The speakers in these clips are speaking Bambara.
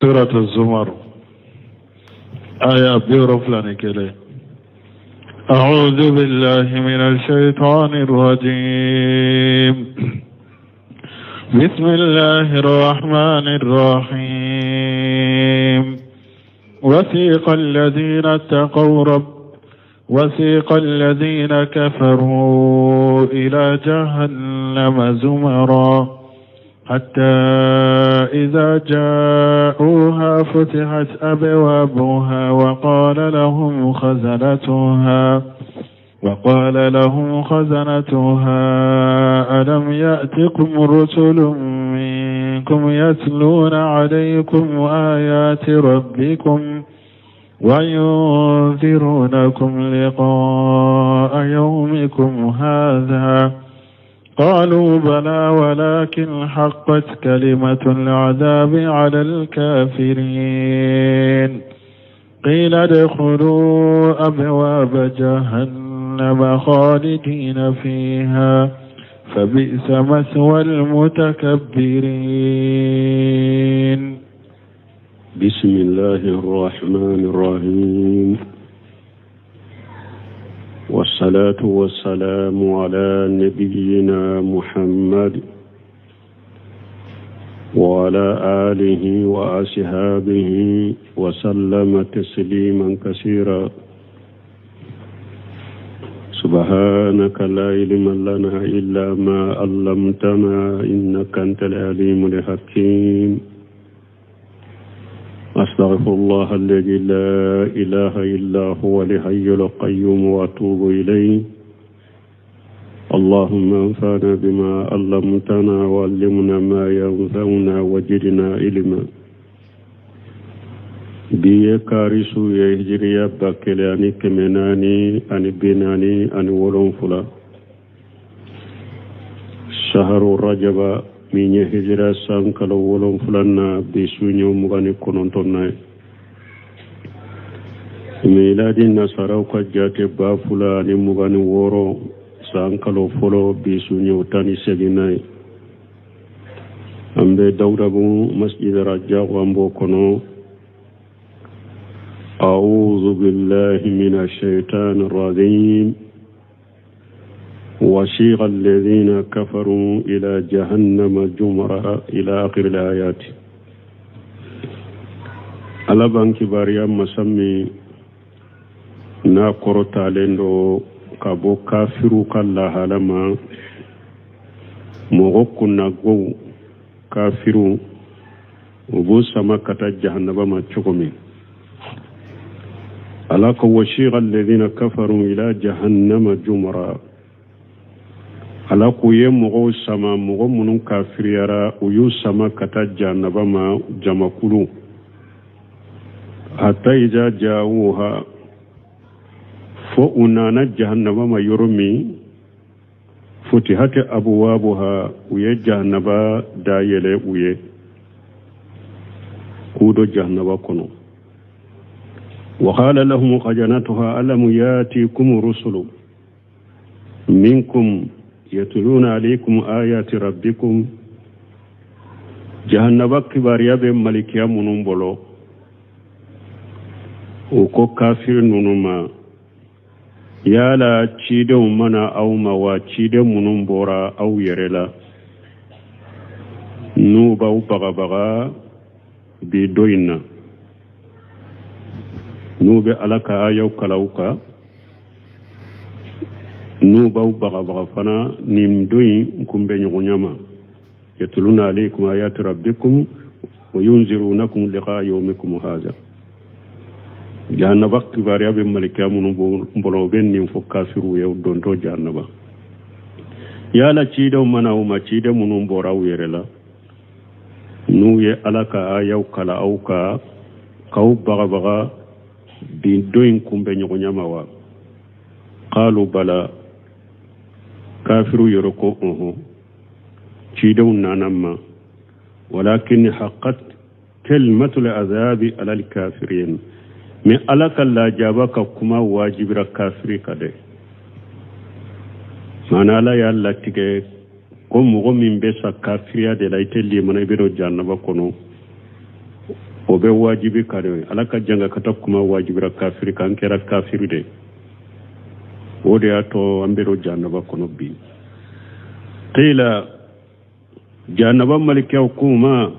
Suratu Zumar aya 71. أعوذ بالله من الشيطان الرجيم. بسم الله الرحمن الرحيم. وسيق الذين اتقوا رب وسيق الذين كفروا إلى جهنم زمرا حتى إذا جاءوها فتحت أبوابها وقال لهم خزنتها ألم يأتكم رسل منكم يتلون عليكم آيات ربكم وينذرونكم لقاء يومكم هذا؟ قالوا بلى ولكن حقت كلمة العذاب على الكافرين. قيل ادخلوا أبواب جهنم خالدين فيها فبئس مثوى المتكبرين. بسم الله الرحمن الرحيم، والصلاة والسلام على نبينا محمد وعلى آله وأصحابه وسلم تسليما كثيرا. سبحانك لا علم لنا إلا ما علمتنا إنك أنت العليم الحكيم. أستغفر الله الذي لا إله إلا هو الحي القيوم وأتوب إليه. اللهم انفعنا بما علمتنا وعلمنا ما ينفعنا وزدنا علما. Bi ye kari su ye, hijiriya 1447, saharu rajaba min ye hijira san kalo wolonfila na, bi su ɲɛ 29nan ye. Miladi nasaraw ka jate 2026 san kalo fɔlɔ, bi su ɲɛ 18nan ye. An bɛ Dawudabu Masjid Rajaku, an b'o kɔnɔ. أعوذ بالله من الشيطان الرجيم. وسيق الذين كفروا إلى جهنم زمرا إلى آخر الآيات. Ala b'an kibaruya masa min n'a kɔrɔtalen do ka bɔ kafiru ka lahala ma, mɔgɔ kunnagow kafiru, u b'u sama ka taa jahanaba ma cogo min. Ala ko: وسيق الذين كفروا إلى جهنم زمرا. Ala k'u ye mɔgɔw sama, mɔgɔ minnu kafiriyara, u y'u sama ka taa jahanaba ma jamakulu. حتى إذا جاءوها, fo u nana jahanaba ma yɔrɔ min, فتحت أبوابها, u ye jahanaba dayɛlɛ u ye k'u don jahanaba kɔnɔ. وقال لهم خزنتها ألم يأتكم رسل منكم يتلون عليكم آيات ربكم. Jahannaba kibaruya bɛ malikiya minnu bolo, u ko kafiri ninnu ma: yala cidenw mana aw ma wa, ciden minnu bɔra aw yɛrɛ la, n'u b'aw bagabaga bi don in na, n'u bɛ Ala ka ayaw kalaw kan, n'u b'aw bagabaga fana nin don in kunbɛ ɲɔgɔnya ma? يتلون عليكم آيات ربكم وينذرونكم لقاء يومكم هذا. Jahannaba kibaruya bɛ malikiya minnu bolo, u bɛ nin fɔ kafiru ye dontɔ jahannaba: yala cidenw mana u ma, ciden minnu bɔra aw yɛrɛ la, n'u ye Ala ka ayaw kala aw ka, k'aw bagabaga bi don in kunbɛ ɲɔgɔnya ma wa? قالوا بلى, kafiru yɛrɛ ko ɔhɔn, cidenw nana ma. ولكن حقت كلمة العذاب على الكافرين, mais Ala ka lajaba ka kuma wajibira kafiri ka dɛ. Maana Ala y'a latigɛ ko mɔgɔ min bɛ sa kafiriya de la, i tɛ limana, i bɛ don jahannaba kɔnɔ. O bɛ wajibi kan de. Ala ka jangakata kuma wajibira kafiri kan, an kɛra kafiri de. O de y'a to an bɛ don jahanaba kɔnɔ bi. Qila, jahanaba malikɛw k'u ma,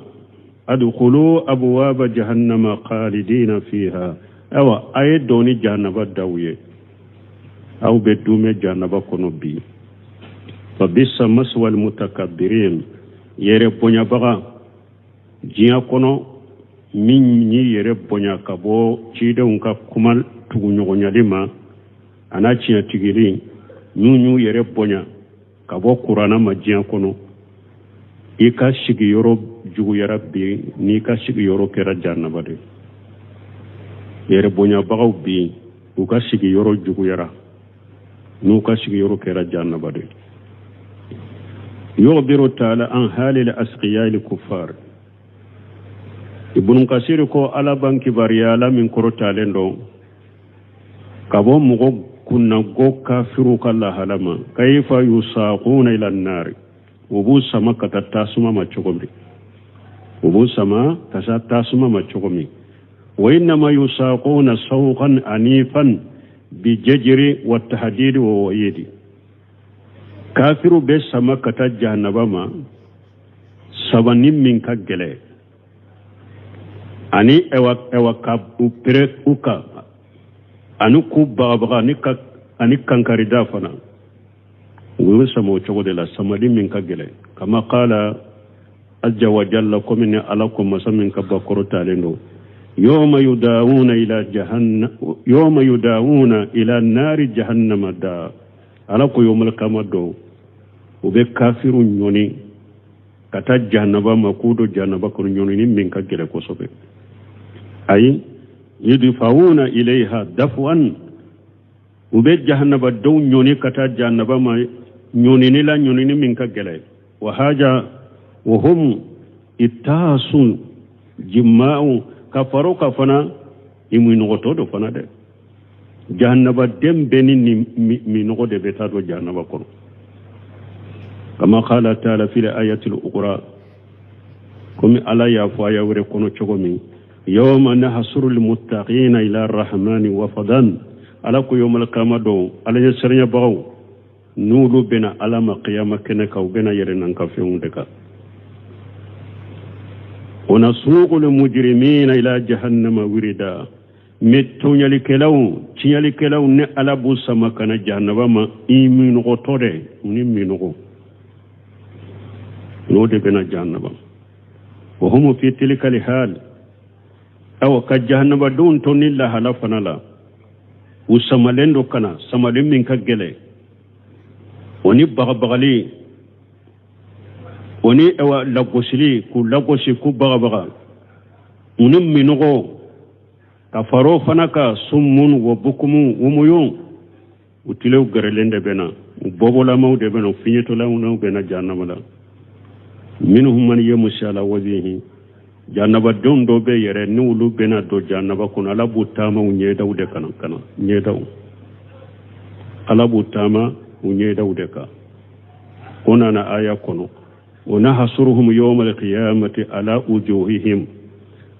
adkhulu abwaba jahannama khalidina fiha. Ayiwa, a ye don ni jahanaba daw ye, aw bɛ duumɛ jahanaba kɔnɔ bi. Fa bisa maswal mutakabbirin. Yɛrɛ bonyabaga diɲɛ kɔnɔ, min y'i yɛrɛ bonya ka bɔ cidenw ka kuma tuguɲɔgɔnyali ma a n'a tiɲɛtigili, minnu y'u yɛrɛ bonya ka bɔ kuranna ma diɲɛ kɔnɔ, i ka sigiyɔrɔ juguyara bi n'i ka sigiyɔrɔ kɛra jahanaba de. Yɛrɛ bonyabagaw bi, u ka sigiyɔrɔ juguyara n'u ka sigiyɔrɔ kɛra jahanaba de. Yukhbiru taala an halil asqiyal kuffar. Ibnu Kasiri ko Ala b'an kibaruya, Ala min kɔrɔtalen don, ka bɔ mɔgɔ kunnago kafiru ka lahala ma. Kaifa yusaquna ila nari, u b'u sama ka taa tasuma ma cogo min, u b'u sama ka taa tasuma ma cogo min. Wa innama yusaquna sawqan anifan bi jajri wa tahdidi wa wa'idi. Kafiru bɛ sama ka taa jahanaba ma sabani min ka gɛlɛ, ani ɛwa ɛwa ka u pere u kan, ani k'u bagabaga, ani ka ani kankarida fana. U bɛ sama o cogo de la, samali min ka gɛlɛ. Kama qala azza wa jalla, komi ni Ala ko, masa min ka ba kɔrɔtalen don, yawma yudawuna ila jahannam, yawma yudawuna ila nari jahannama da. Ala ko yawmal kama don, u bɛ kafiru ɲɔni ka taa jahanaba ma, k'u don jahanaba kɔnɔ, ɲɔnini min ka gɛlɛ kosɛbɛ. Ayi yudfa'una ilayha daf'an, u bɛ jahanabadenw ɲɔni ka taa jahanaba ma ɲɔnini la, ɲɔnini min ka gɛlɛ. Wa haja wa hum ittasun jimma'u, ka faro ka fana i minɔgɔtɔ do fana dɛ. Jahanabaden bɛɛ ni minɔgɔ de bɛ taa don jahanaba kɔnɔ. Kama qala ta'ala fil ayatil ukhra, komi Ala y'a fɔ aya wɛrɛ kɔnɔ cogo min, yawma nahsuru almuttaqina ila arrahmani wafadan. Ala ko yawmal kama don, Ala ɲɛ siranyabagaw n'olu bɛna Ala ma kiyama kɛnɛ kan, u bɛna yɛrɛ nan ka fɛnw de kan. Wa nasuqu lmujrimina ila jahannama wirida. Mais tɔɲalikɛlaw, tiɲalikɛlaw, ne Ala b'u sama ka na jahanaba ma i minɔgɔtɔ dɛ, u ni minɔgɔ n'o de bɛna jahanaba. Wa hum fi tilka hal. Awa, ka jahanabadenw to ni lahala fana la, u samalen do kana samalen min ka gɛlɛ, o ni bagabagali, o ni awa lagosili, k'u lagosi, k'u bagabaga, u ni minɔgɔ, ka faro fana ka summun wa bukumu umuyun. U tilew gɛrɛlen de bɛ na, u bɔbɔlamaw de bɛ na, u fiɲɛtɔlamaw bɛ na jahanama la. Minhum man yamshi ala wajihi. Jahanabadenw dɔw bɛ yɛrɛ, ni olu bɛna don jahanaba kɔnɔ, Ala b'u taama u ɲɛdaw de kan ka na ɲɛdaw. Ala b'u taama u ɲɛdaw de kan. O nana aya kɔnɔ, wa nahsuruhum yawma alqiyamati ala wujuhihim.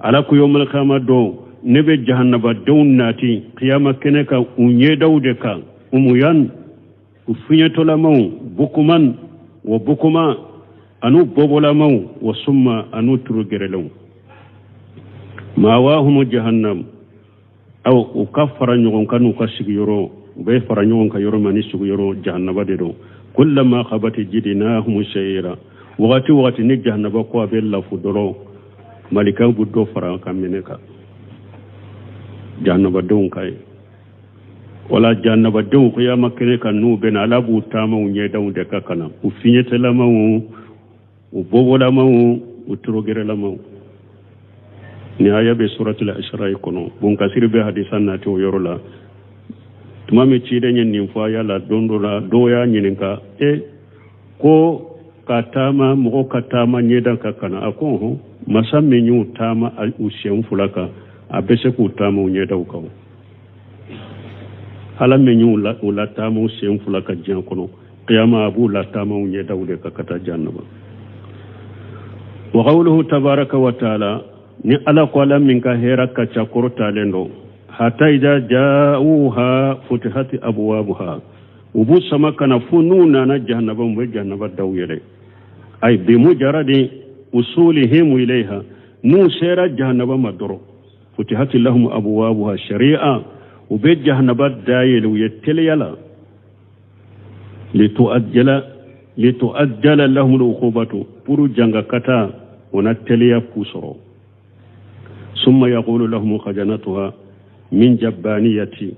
Ala ko yawmal qiyama don, ne bɛ jahanabadenw nati kiyama kɛnɛ kan u ɲɛdaw de kan, umuyan, u fiɲɛtɔlamaw, bukuman wa bukuma, an'u bɔbɔlamaw, wa summa, an'u turu gɛrɛlenw. Ma'wahum jahannam. Aw u ka fara ɲɔgɔn kan n'u ka sigiyɔrɔ, u bɛ fara ɲɔgɔn kan yɔrɔ min ni sigiyɔrɔ jahanaba de don. Kullama khabati zidnahum sa'ira. Wagati wagati ni jahanaba ko a bɛ lafu dɔrɔn, malikaw bɛ dɔ fara ka minɛ kan jahanabadenw ka ye. Wala jahanabadenw kiyama kɛnɛ kan, n'u bɛna, Ala b'u taama u ɲɛdaw de kan ka na, u fiɲɛtɛlamaw, u bɔbɔlamaw, u turogɛrɛlamaw. Ni aya bɛ suratul Isra'i kɔnɔ. Bunkasiri bɛ hadisa nati o yɔrɔ la. Tuma min ciden ye nin fɔ aya la, don dɔ la dɔw y'a ɲininka e ko ka taama, mɔgɔ ka taama ɲɛda kan ka na. A ko hɔn, masa min y'u taama u sen fila kan, a bɛ se k'u taama u ɲɛdaw kan. Ala min y'u la u la taama u sen fila kan diɲɛ kɔnɔ, kiyama a b'u la taama u ɲɛdaw de kan ka taa jahannama. Wa qawluhu tabaraka wa taala. Ni Ala ko Ala min ka hɛra ka ca kɔrɔtalen don. Hata ida ja'uha futihati abwabuha, u b'u sama ka na fo n'u nana jahanaba, u bɛ jahanaba daw yɛlɛ. Ay bimujaradi usulihim ilayha, n'u sera jahanaba ma dɔrɔn, futihati lahum abwabuha shari'a, u bɛ jahanaba da yɛlɛ u ye teliya la. Litu'ajjala lahum al-uqubatu, pour janga kata o na teliya k'u sɔrɔ. Summa yaqulu lahum khajanatuha min jabbaniyati,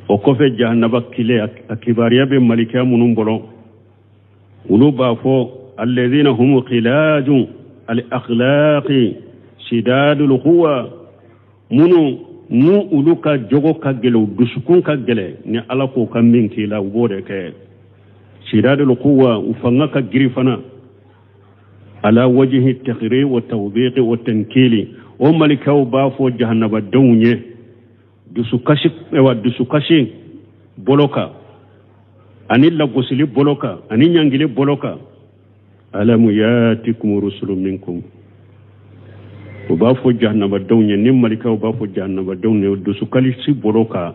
o kɔfɛ jahanaba kile a kibaruya bɛ malikiya minnu bolo, olu b'a fɔ alladhina hum khilaju al-akhlaqi shidadul quwa, minnu n'u olu ka jogo ka gɛlɛn, u dusukun ka gɛlɛn, ni Ala k'o ka min k'i la, u b'o de kɛ. Shidadul quwa, u fanga ka girin fana. Ala wajhi takhri wa tawbiqi wa tankili, o malikaw b'a fɔ jahanabadenw ye dusukasi, wa dusukasi bolo kan, ani lagosili bolo kan, ani ɲangili bolo kan. Alamu yatikum rusulun minkum, u b'a fɔ jahanabadenw ye, ni malikaw b'a fɔ jahanabadenw ye dusukasi bolo kan,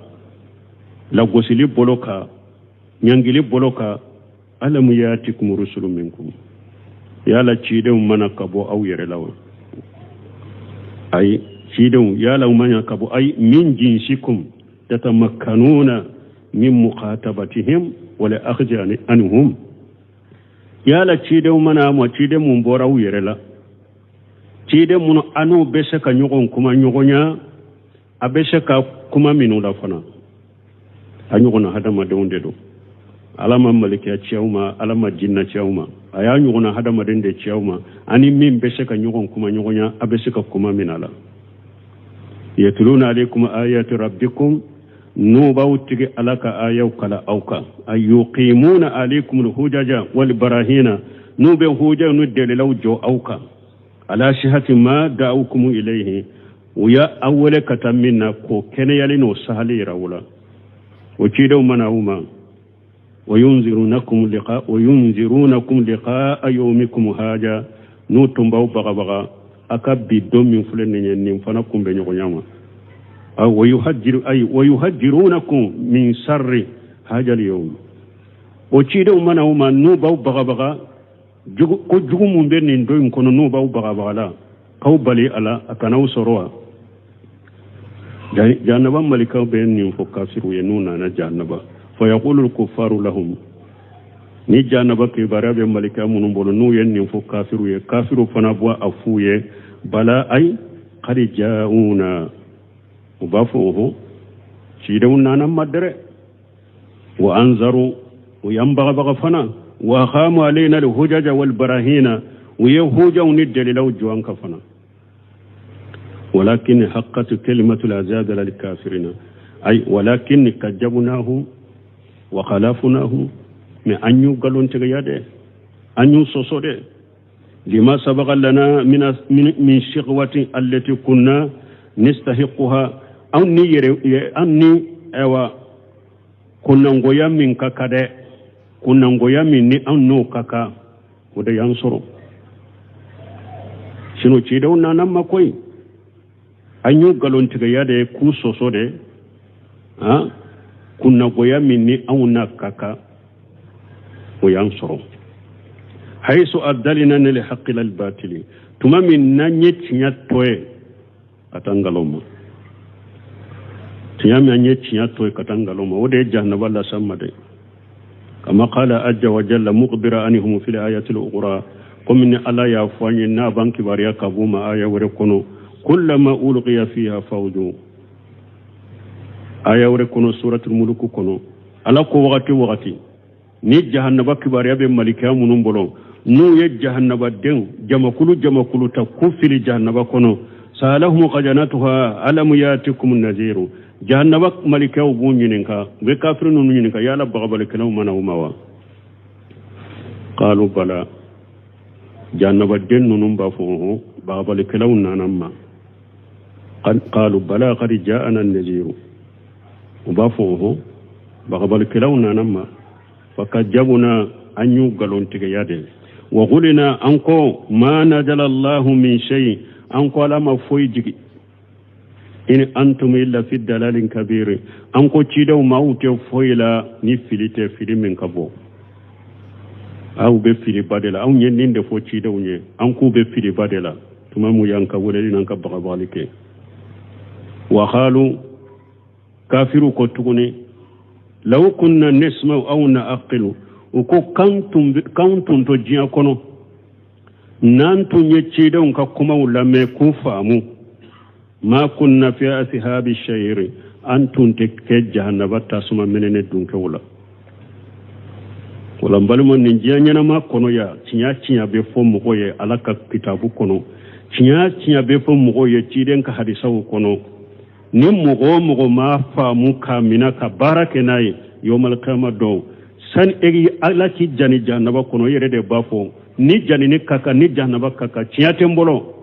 lagosili bolo kan, ɲangili bolo kan. Alamu yatikum rusulun minkum, yala cidenw mana ka bɔ aw yɛrɛ la wa? Ayi, cidenw yala u mana ka bɔ, ayi min jinsikum tatamakkanuna min muqatabatihim wala akhji anhum, yala cidenw mana ma, ciden mun bɔra aw yɛrɛ la, ciden minnu an'u bɛ se ka ɲɔgɔn kuma ɲɔgɔnya, a bɛ se ka kuma minnu la fana, a ɲɔgɔnna hadamadenw de don. Ala ma malikiya ci aw ma, Ala ma jinna ci aw ma, a y'a ɲɔgɔnna hadamaden de ci aw ma, ani min bɛ se ka ɲɔgɔn kuma ɲɔgɔnya, a bɛ se ka kuma min a la. Yatluna alaykum ayati rabbikum, n'u b'aw tigi Ala ka ayaw kala aw kan. Ayuqimuna alaykum alhujaja wal barahina, n'u bɛ hujaw ni dalilaw jɔ aw kan. Ala sihati ma da'ukum ilayhi, u y'a aw wele ka taa min na, k'o kɛnɛyali n'o sahali yira u la. O cidenw mana aw ma, wa yunzirunakum liqa'a yawmikum haja, n'u tun b'aw bagabaga a ka bi don min filɛ nin ye, nin fana kun bɛ ɲɔgɔnya ma. Wa yuhajjiru, ay wa yuhajjirunakum min sarri haja al-yawm, o cidenw mana aw ma, n'u b'aw bagabaga ko jugu mun bɛ nin don in kɔnɔ, n'u b'aw bagabaga la k'aw bali a la, a kana aw sɔrɔ wa. Jahanaba malikaw bɛ nin fɔ kafiriw ye n'u nana jahanaba. Fa yaqulu al-kuffaru lahum, ni jahanaba kibaruya bɛ malika minnu bolo, n'u ye nin fɔ kafiriw ye, kafiriw fana bɔ a f'u ye bala ay qad ja'una, u b'a fɔ oho, cidenw nana ma dɛrɛ. Wa anzaru, u y'an bagabaga fana. Wa aqamu alayna al-hujaja wal barahina, u ye hujaw ni dalilaw jɔ an kan fana. Walakin haqqat kalimatu al-azab ala al-kafirina, ay walakin kajabnahum wa khalafnahum, mais an y'u nkalon tigɛya dɛ, an y'u sɔsɔ dɛ. Lima sabaqa lana min shiqwati allati kunna nastahiquha, an ni yɛrɛ an ni ayiwa kunnangoya min ka kan dɛ, kunnangoya min ni an n'o ka kan, o de y'an sɔrɔ. Sinon cidenw nana ma koyi, an y'u nkalontigiya de, k'u sɔsɔ de, han kunnagoya min ni anw n'a ka kan, o y'an sɔrɔ. Hayisu adalina ne li haqqi lal batili, tuma min n'an ye tiɲɛ tɔ ye ka taa nkalon ma, tiɲɛ min an ye tiɲɛ tɔ ye ka taa nkalon ma, o de ye jahanaba las'an ma dɛ. Kama qala azza wa jalla mukhbira anhum fil ayati al-ukhra, komi ni Ala y'a fɔ an ye n'a b'an kibaruya ka b'u ma aya wɛrɛ kɔnɔ, kullama ulqiya fiha fawju, aya wɛrɛ kɔnɔ, suratul mulk kɔnɔ, Ala ko wagati wagati ni jahanaba kibaruya bɛ malikiya minnu bolo, n'u ye jahanabadenw jamakulu jamakulu ta k'u fili jahanaba kɔnɔ, sa'alahum khajanatuha alam yatikum naziru, jahanaba malikaw b'u ɲininka, u bɛ kafiri ninnu ɲininka, yala bagabalikɛlaw mana u ma wa? Qalu bala, jahanabaden ninnu b'a fɔ ɔhɔn, bagabalikɛlaw nana ma. Qalu bala qad ja'ana naziru, u b'a fɔ ɔhɔn, bagabalikɛlaw nana ma. Fakajabuna, an y'u nkalontigiya de. Wa qulina, an ko ma nazala Allahu min shay. An ko Ala ma foyi jigi. In antum illa fi dalalin kabir. An ko cidenw ma aw tɛ foyi la ni fili tɛ, fili min ka bon. Aw bɛ filiba de la. Anw ye nin de fɔ cidenw ye, an k'u bɛ filiba de la tuma mun y'an ka weleli n'an ka bagabagali kɛ. Wa qalu, kafiru ko tuguni, law kunna nasma'u aw na'qilu, u ko k'an tun to diɲɛ kɔnɔ, n'an tun ye cidenw ka kumaw lamɛn k'u faamu, ma kunna fi ashabi shayiri, an tun tɛ kɛ jahannaba tasuma mɛnɛnɛ dunkɛw la. Wala n balima, nin diɲɛ ɲɛnama kɔnɔ yan, tiɲɛ tiɲɛ bɛ fɔ mɔgɔ ye Ala ka kitabu kɔnɔ, tiɲɛ tiɲɛ bɛ fɔ mɔgɔ ye ciden ka hadisaw kɔnɔ. Ni mɔgɔ o mɔgɔ m'a faamu k'a minɛ ka baara kɛ n'a ye, yawmal qiyama don, sani e Ala k'i jani jahannaba kɔnɔ, i yɛrɛ de b'a fɔ ni janini ka kan, ni jahannaba ka kan, tiɲɛ tɛ n bolo.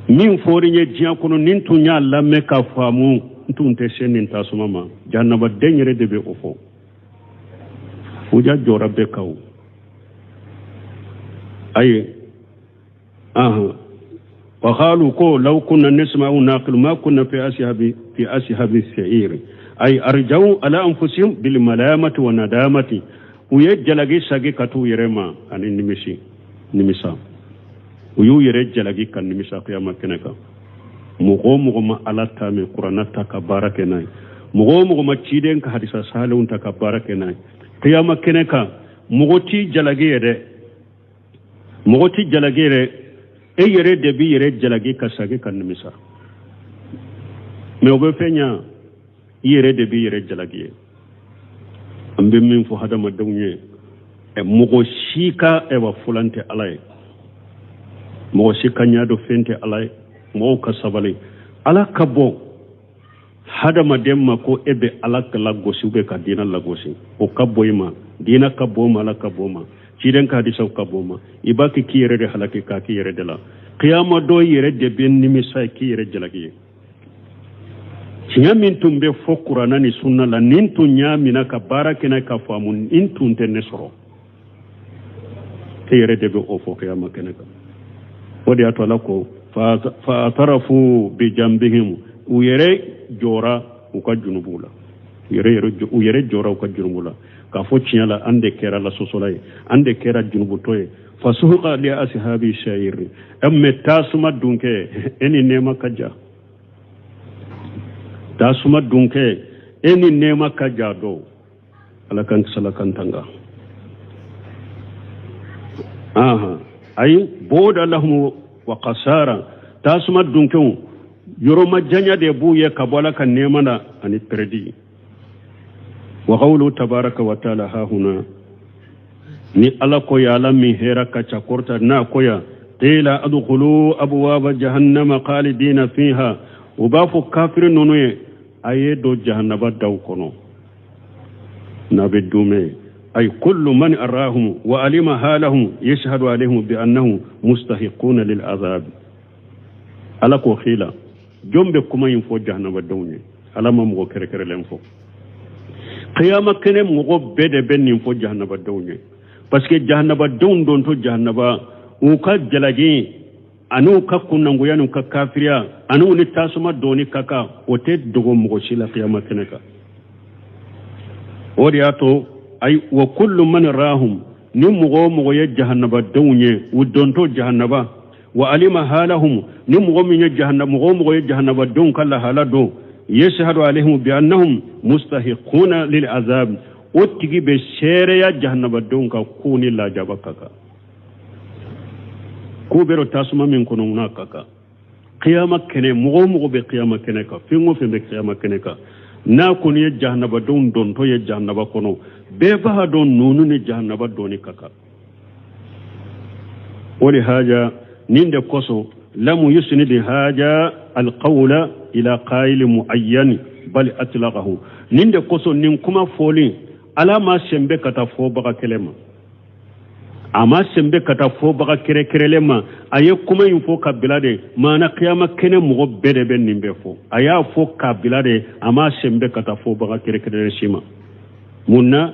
Min fɔra n ye diɲɛ kɔnɔ, ni n tun y'a lamɛn k'a faamu, n tun tɛ se nin tasuma ma. Jahannaba den yɛrɛ de bɛ o fɔ. Fuja jɔra bɛɛ kan o. Ayi, ahan, wa qalu ko law kunna nasma'u naqilu ma kunna fi ashabi sa'ir, ay arja'u ala anfusihim bil malamati wa nadamati. U ye jalagi sagi ka t'u yɛrɛ ma ani nimisi nimisa. U y'u yɛrɛ jalagi ka nimisa kiyama kɛnɛ kan. Mɔgɔ o mɔgɔ ma Ala ta mɛn, Kuranna ta ka baara kɛ n'a ye, mɔgɔ o mɔgɔ ma ciden ka hadisa sahalenw ta ka baara kɛ n'a ye, kiyama kɛnɛ kan, mɔgɔ t'i jalagi yɛrɛ, mɔgɔ t'i jalagi yɛrɛ, e yɛrɛ de b'i yɛrɛ jalagi ka sagi ka nimisa. Mɛ o bɛ fɛn ɲa, i yɛrɛ de b'i yɛrɛ jalagi ye. An bɛ min fɔ hadamadenw ye, mɔgɔ si ka ɛwa fulan tɛ Ala ye, mɔgɔ si ka ɲa dɔ fɛn tɛ Ala ye. Mɔgɔw ka sabali. Ala ka bɔ hadamaden ma ko e bɛ Ala ka lagosi, bɛ ka diinɛ lagosi, o ka bɔ i ma. Diinɛ ka bɔ ma, Ala ka bɔ ma, ciden ka hadisaw ka bɔ ma. I b'a kɛ k'i yɛrɛ de halaki, k'a k'i yɛrɛ de la. Kiyama dɔ, i yɛrɛ de bɛ nimisa ye k'i yɛrɛ jalaki ye. Tiɲɛ min tun bɛ fɔ Kuranna ni sunna la, nin tun y'a minɛ ka baara kɛ n'a ka faamu, nin tun tɛ ne sɔrɔ. E yɛrɛ de bɛ o fɔ kiyama kɛnɛ kan. O de y'a to Ala ko fa atarafu bi jambihim, u yɛrɛ jɔra u ka junubuw la, u yɛrɛ jɔra u ka junubu la k'a fɔ tiɲɛ la, an de kɛra lasɔsɔla ye, an de kɛra junubutɔ ye. Fasuhuka li ashabi shayiri. E mɛ tasuma dunkɛ, e ni nɛɛma ka ja. Tasuma dunkɛ, e ni nɛɛma ka ja dɔw. Ala kan kisi, Ala kan tanga. Aha, ayi boda lahum wa qasara, tasuma dunkɛw, yɔrɔ ma janya de b'u ye ka bɔ Ala ka nɛɛma la ani pɛrɛdi. Wa qawlu tabaraka wa taala ha huna, ni Ala ko ya Ala min hɛrɛ ka ca kɔrɔta n'a ko ya, qila adkhulu abwaba jahannama khalidina fiha, u b'a fɔ kafiri ninnu ye, a ye don jahannaba daw kɔnɔ n'a bɛ dumɛ. Ay kullu man arahum wa alima halahum yashhadu alayhim bi annahum mustahiquna lil azab. Ala ko xila, jɔn bɛ kuma in fɔ jahannabadenw ye? Ala ma mɔgɔ kɛrɛkɛrɛlen fɔ. Kiyama kɛnɛ, mɔgɔ bɛɛ de bɛ nin fɔ jahannabadenw ye, parce que jahannabadenw dontɔ jahannaba, u ka jalaki ani u ka kunnangoya n'u ka kafiriya ani u ni tasuma dɔɔni ka kan, o tɛ dogo mɔgɔ si la kiyama kɛnɛ kan. O de y'a to ayi wa kullu man rahum, ni mɔgɔ o mɔgɔ ye jahannabadenw ye u dontɔ jahannaba, wa alima halahum, ni mɔgɔ min ye jahannaba, mɔgɔ o mɔgɔ ye jahannabadenw ka lahala dɔn, yashhadu alaihim bi annahum mustahiquna lil azab, o tigi bɛ seereya jahannabadenw ka k'u ni lajaba ka kan, k'u bɛ don tasuma min kɔnɔ n'a ka kan. Kiyama kɛnɛ, mɔgɔ o mɔgɔ bɛ kiyama kɛnɛ kan, fɛn o fɛn bɛ kiyama kɛnɛ kan, n'a kɔni ye jahannabadenw dontɔ ye jahannaba kɔnɔ, bɛɛ b'a dɔn ninnu ni jahannaba dɔɔni ka kan. O de haja nin de kosɔn, lam yusnid haja alqawla ila qaili muayyan bal atlaqahu. Nin de kosɔn nin kuma fɔlen, Ala ma sɛnbɛ ka taa fɔbaga kɛlɛ ma, a ma sɛnbɛ ka taa fɔbaga kɛrɛkɛrɛlen ma. A ye kuma in fɔ ka bila de, maana kiyama kɛnɛ mɔgɔ bɛɛ de bɛ nin bɛɛ fɔ. A y'a fɔ ka bila de, a ma sɛnbɛ ka taa fɔbaga kɛrɛkɛrɛlen si ma. Mun na?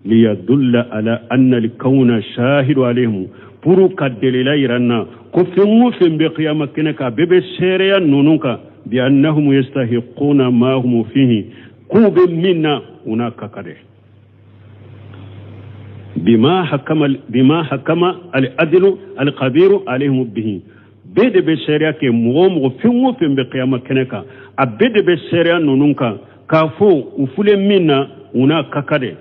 Liyadulla ala anna alkawna shahidu alayhim, pour ka delila yira n na Ko fɛn o fɛn bɛ kiyama kɛnɛ kan, a bɛɛ bɛ seereya ninnu kan, bi annahum yastahiquna ma hum fihi, k'u bɛ min na, u n'a ka kan dɛ. Bima hakama al-adlu al-khabiru alayhim bihi. Bɛɛ de bɛ seereya kɛ. Mɔgɔ o mɔgɔ, fɛn o fɛn bɛ kiyama kɛnɛ kan, a bɛɛ de bɛ seereya ninnu kan k'a fɔ u filɛ min na, u n'a ka kan dɛ.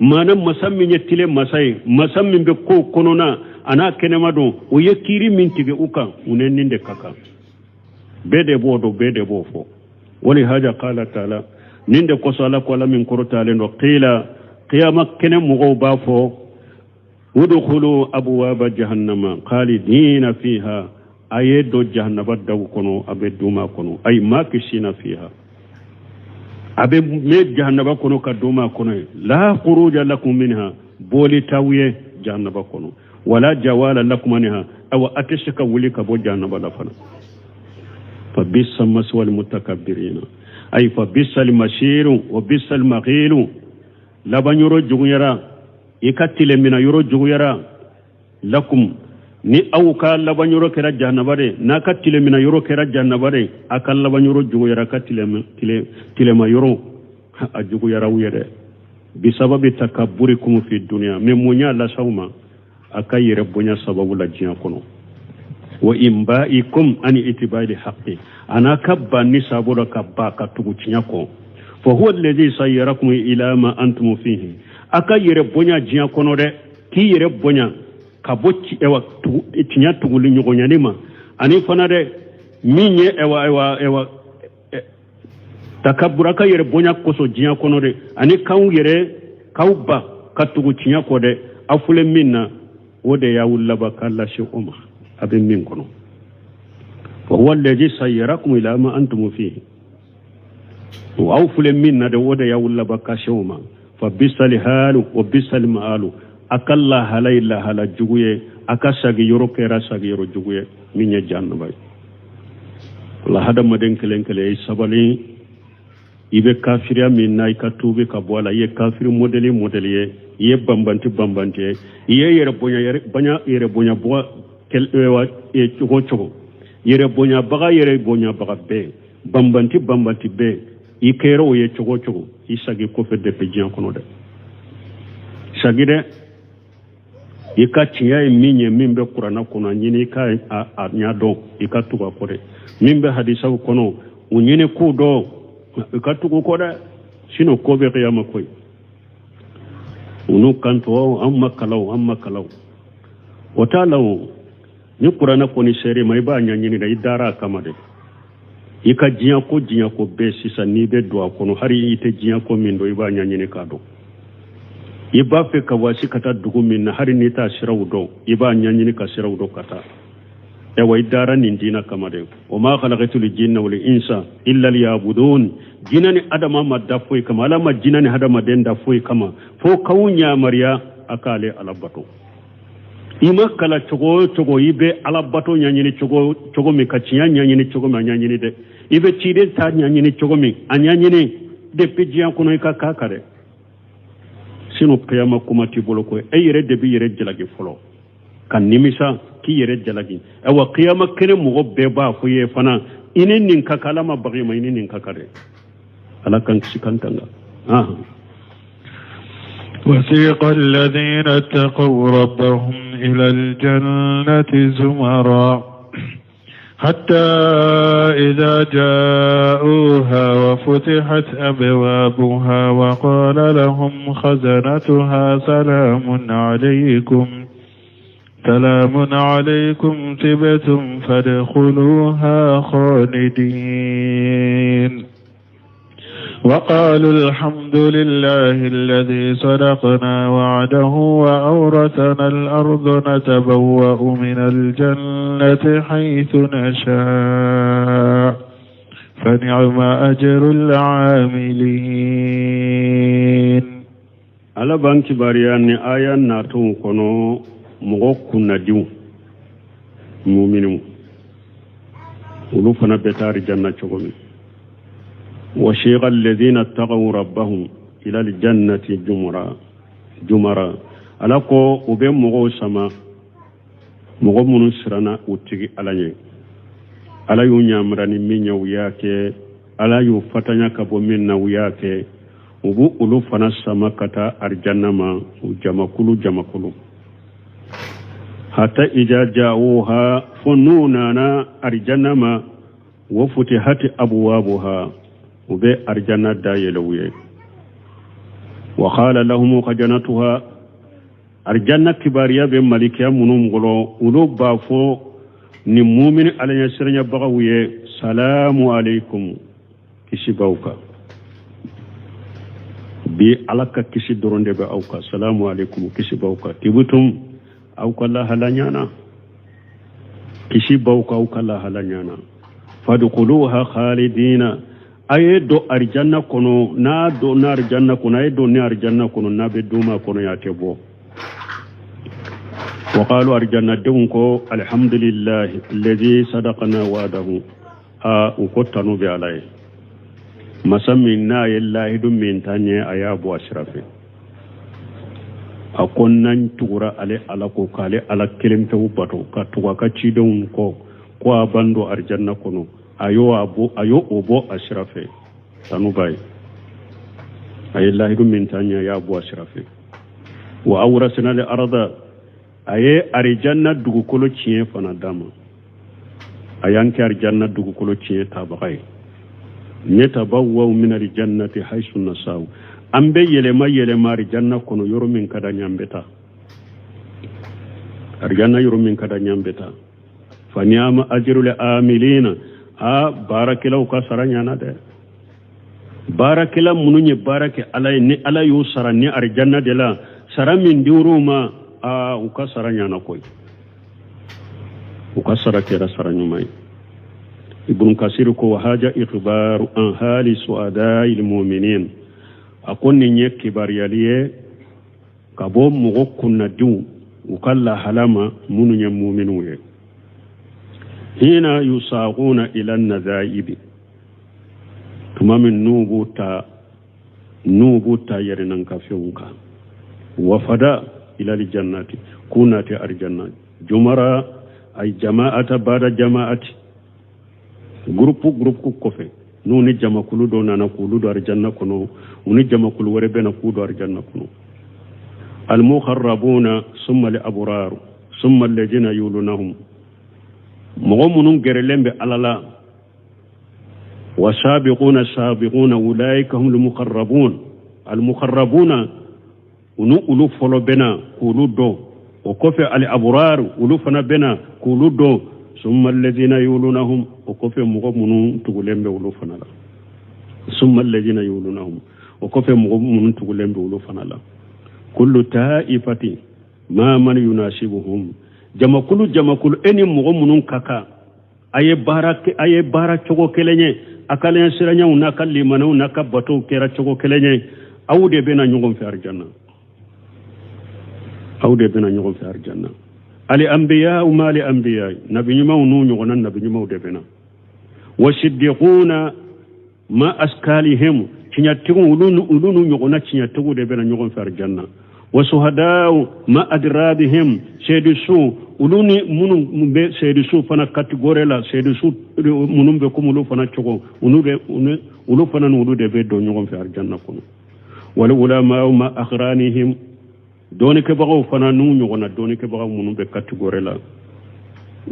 Maana masa min ye tile masa ye, masa min bɛ kow kɔnɔna a n'a kɛnɛma dɔn, o ye kiiri min tigɛ u kan, u ne nin de ka kan. Bɛɛ de b'o dɔn, bɛɛ de b'o fɔ. Walihaja qala taala, nin de kosɔn Ala ko, Ala min kɔrɔtalen dɔ, qila, qiyama kɛnɛ mɔgɔw b'a fɔ: udkhulu abwaba jahannama khalidina fiha, a ye don jahannaba daw kɔnɔ, a bɛ duma kɔnɔ, ay makisina fiha, a bɛ mɛn jahannaba kɔnɔ ka duma kɔnɔ ye. La khuruja lakum minha, bɔli t'aw ye jahannaba kɔnɔ, wala jawala lakum anha, awa a tɛ se ka wuli ka bɔ jahannaba la fana. Fa bisa maswal mutakabbirina, ay fa bisa al masiru wa bisa al maghilu. Laban yɔrɔ juguyara, i ka tile mina yɔrɔ juguyara. Lakum, ni aw ka laban yɔrɔ kɛra jahannaba de, n'a ka tile mina yɔrɔ kɛra jahannaba de, a ka laban yɔrɔ juguyara, ka tilema yɔrɔ a juguyara aw ye dɛ. Bisababi takabburikum fi dunya, mais mun y'a las'aw ma? A ka yɛrɛ bonya sababu la diɲɛ kɔnɔ. Wa inba'ikum ani itibali haqqi, a n'a ka ban ni sabu la ka ba ka tugu tiɲɛ kɔ. Fa huwa alladhi sayyarakum ila ma antum fihi. A ka yɛrɛ bonya diɲɛ kɔnɔ dɛ, k'i yɛrɛ bonya ka bɔ ɛwa tiɲɛ tuguli ɲɔgɔnyani ma, ani fana dɛ, min ye ɛwa takabura, ka yɛrɛ bonya kosɔn diɲɛ kɔnɔ dɛ, ani k'aw yɛrɛ k'aw ba ka tugu tiɲɛ kɔ dɛ. Aw filɛ min na, o de y'aw laban k'a lase o ma, a bɛ min kɔnɔ. Fa huwa alladhi sayyarakum ila ma antum fihi, aw filɛ min na dɛ, o de y'aw laban ka se o ma. Fa bisal halu wa bisal ma'alu, a ka lahala ye lahala jugu ye, a ka sagi yɔrɔ kɛra sagi yɔrɔ jugu ye, min ye jahannaba ye. Wala hadamaden kelen kelen, i sabali. I bɛ kafiriya min na, i ka tuubi ka bɔ a la. I ye kafiri modèle modèle ye, i ye banbanti banbanti ye, i ye yɛrɛ bonya yɛrɛ yɛrɛ bonya bɔ cogo cogo, yɛrɛ bonyabaga, yɛrɛ bonyabaga bɛɛ, banbanti banbanti bɛɛ, i kɛra o ye cogo cogo, i sagi kɔfɛ depuis diɲɛ kɔnɔ dɛ. Sagi dɛ, i ka tiɲɛ ye min ye, min bɛ kuranna kɔnɔ, a ɲini i ka a ɲɛ dɔn, i ka tugu a kɔ dɛ. Min bɛ hadisaw kɔnɔ, o ɲini k'u dɔn, i ka tugu kɔ dɛ. Sinon ko bɛ kiyama koyi. U n'u kanto: an ma kalaw, an ma kalaw. O t'a la. O ni kuranna kɔni ser'i ma, i b'a ɲɛɲini dɛ, i dara a kama dɛ. I ka diɲɛ ko, diɲɛ ko bɛɛ sisan, n'i bɛ don a kɔnɔ, hali i tɛ diɲɛ ko min dɔn, i b'a ɲɛɲini k'a dɔn. I b'a fɛ ka wasi ka taa dugu min na, hali n'i t'a siraw dɔn, i b'a ɲɛɲini ka siraw dɔn ka taa. Ayiwa, i dara nin diinɛ kama dɛ. Wa ma khalaqtul jinna wal insa illa liyabudun. Jinɛ ni adama ma da foyi kama, Ala ma jinɛ ni hadamaden da foyi kama fo k'aw ɲamariya a k'ale Ala bato. I ma kala cogo o cogo, i bɛ Ala bato ɲɛɲini cogo cogo min, ka tiɲɛ ɲɛɲini cogo min, a ɲɛɲini dɛ. I bɛ ciden ta ɲɛɲini cogo min, a ɲɛɲini depuis diɲɛ kɔnɔ, i ka k'a kan dɛ. Sinon kiyama kuma t'i bolo koyi. E yɛrɛ de b'i yɛrɛ jalaki fɔlɔ ka nimisa k'i yɛrɛ jalaki. Ayiwa, kiyama kɛnɛ mɔgɔ bɛɛ b'a fɔ i ye fana: i ni nin ka kan, Ala ma baga i ma, i ni nin ka kan dɛ. Ala k'an kisi k'an tanga. وسيق الذين اتقوا ربهم إلى الجنة زمرا، حتى إذا جاءوها وفتحت أبوابها وقال لهم خزنتها: سلام عليكم، سلام عليكم، طبتم فادخلوها خالدين. وقالوا: الحمد لله الذي صدقنا وعده وأورثنا الأرض نتبوأ من الجنة حيث نشاء، فنعم أجر العاملين. Ala b'an kibaruya ni aya natɔw kɔnɔ, mɔgɔ kunnadiw, muminiw, olu fana bɛ taa arijanna cogo min. Wasiqa alladhina taqaw rabbahum ila aljannati jumra jumara. Ala ko u bɛ mɔgɔw sama. Mɔgɔ minnu siranna u tigi Ala ɲɛ, Ala y'u yamara ni min ye, u y'a kɛ. Ala y'u fatanya ka bɔ min na, u y'a kɛ. U b'u olu fana sama ka taa arijanna ma, u jamakulu jamakulu. Hata ija ja'uha, fo n'u nana arijanna ma, wa futihati abwabuha, u bɛ arijanna da yɛlɛ u ye. Wa qala lahum khajanatuha, arijanna kibariya bɛ malikiya minnu bolo, olu b'a fɔ ni mumini alaɲɛsiranyabagaw ye, salamu aleykum, kisi b'aw kan. Bi Ala ka kisi dɔrɔn de bɛ aw kan. Salamu aleykum, kisi b'aw kan. Tibutum, aw ka lahala ɲana. Kisi b'aw kan, aw ka lahala ɲana. Fadukuluha khalidina, a ye don arijanna kɔnɔ. N'a donna arijanna kɔnɔ, a ye don ni arijanna kɔnɔ, n'a bɛ duumɛ a kɔnɔ yan, a tɛ bɔ. Wa qalu, arijannadenw ko, alhamdulillahi alladhi sadaqana wa'dahu. A u ko tanu bɛ Ala ye, masa min n'a ye lahidu min ta ɲɛ, a y'a bɔ a sira fɛ. A ko n'an tugura ale Ala kɔ, k'ale Ala kelen pewu bato, ka tugu a ka cidenw kɔ, ko a b'an don arijanna kɔnɔ. A y'o a bɔ, a y'o o bɔ a sira fɛ. Tanu b'a ye, a ye lahidu min ta ɲɛ, a y'a bɔ a sira fɛ. Wa awrasina al arda, a ye arijanna dugukolo tiɲɛ fana d'an ma. A y'an kɛ arijanna dugukolo tiɲɛ tabaga ye. Natabawwa'u min aljannati haythu nasha'u, an bɛ yɛlɛma yɛlɛma arijanna kɔnɔ, yɔrɔ min ka d'an ye an bɛ taa arijanna, yɔrɔ min ka d'an ye an bɛ taa. Fa ni'ama ajrul amilina, a baarakɛlaw ka sara ɲana dɛ. Baarakɛla minnu ye baara kɛ Ala ye, ni Ala y'u sara ni arijanna de la, sara min dir'u ma, a u ka sara ɲana koyi, u ka sara kɛra sara ɲuman ye. Ibn Kasir ko wa haja ikhbaru an hali su'adai lmuminin, a ko nin ye kibaruyali ye ka bɔ mɔgɔ kunnadiw u ka lahala ma, minnu ye muminiw ye. Hina yusaquna ila nadaibi, tuma min n'u b'u ta yɛrɛnankafɛnw kan, wafada ila aljannati, k'u nati arjanna, jumara ay jama'ata bada jama'ati, groupe groupe kɔfɛ, n'u ni jamakulu dɔ nana k'olu don arijanna kɔnɔ, u ni jamakulu wɛrɛ bɛna k'u don arijanna kɔnɔ. Almuqarrabuna summa al abraru summa alladhina yulunahum, mɔgɔ minnu gɛrɛlen bɛ Ala la. Wa sabiquna sabiquna ulaika humul muqarrabun. Al muqarrabuna, u ni olu fɔlɔ bɛna k'olu dɔn. O kɔfɛ al abrar, olu fana bɛna k'olu dɔn. Summa alladhina yulunahum, o kɔfɛ mɔgɔ minnu tugulen bɛ olu fana la. Summa alladhina yulunahum, o kɔfɛ mɔgɔ minnu tugulen bɛ olu fana la. Kullu ta'ifati ma man yunasibuhum, jamakulu jamakulu, e ni mɔgɔ minnu ka kan, a ye baara cogo kelen ye, a ka siranyaw n'a ka limanaw n'a ka batow kɛra cogo kelen ye, aw de bɛna ɲɔgɔn fɛ arijanna, aw de bɛna ɲɔgɔn fɛ arijanna. Al anbiya ma al anbiya, nabi ɲumanw n'u ɲɔgɔnna nabi ɲumanw de bɛna. Wa siddiquna ma askalihim, tiɲɛtigiw, olu n'u ɲɔgɔnna tiɲɛtigiw de bɛna ɲɔgɔn fɛ arijanna. Wa suhadaw ma adrabihim, seedusu, olu ni minnu bɛ seedusu fana catégorie la, seedusu minnu bɛ komi olu fana cogo, olu fana ni olu de bɛ don ɲɔgɔn fɛ arijanna kɔnɔ. Wal ulama ma akhranihim, dɔɔnikɛbagaw fana n'u ɲɔgɔnna dɔɔnikɛbagaw minnu bɛ catégorie la,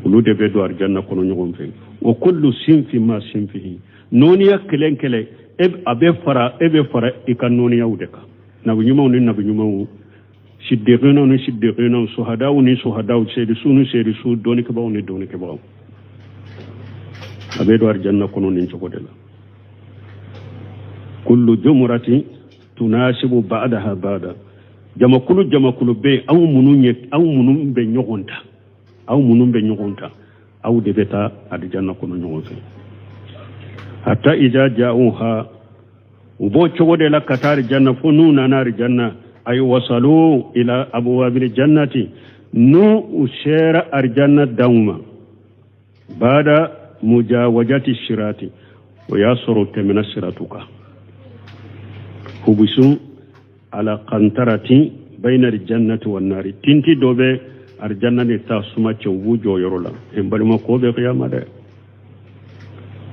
olu de bɛ don arijanna kɔnɔ ɲɔgɔn fɛ. Wa kullu sinfi ma sinfihi, nɔɔniya kelen kelen, e a bɛ fara, e bɛ fara i ka nɔɔniyaw de kan. Nabi ɲumanw ni nabi ɲumanw, siddiqinaw ni siddiqinaw, suhadaw ni suhadaw, seedusu ni seedusu, dɔɔnikɛbagaw ni dɔɔnikɛbagaw, a bɛ don arijanna kɔnɔ nin cogo de la. Kullu jumrati tunasibu ba'daha ba'da, jamakulu jamakulu bɛ yen, aw minnu ye, aw minnu bɛ ɲɔgɔn ta, aw minnu bɛ ɲɔgɔn ta, aw de bɛ taa alijanna kɔnɔ ɲɔgɔn fɛ. Hatta ida ja'uha, u b'o cogo de la ka taa alijanna, fo n'u nana alijanna, ay wasalu ila abwabil jannati, n'u u sera alijanna danw ma, bada mujawajati sirati, o y'a sɔrɔ u tɛmɛna siratu kan. Hubisu ala kantarati bayna aljannati wan nari, tinti dɔ bɛ arijanna ni tasuma cɛ, u b'u jɔ yɔrɔ la. N balima, ko bɛ kiyama dɛ.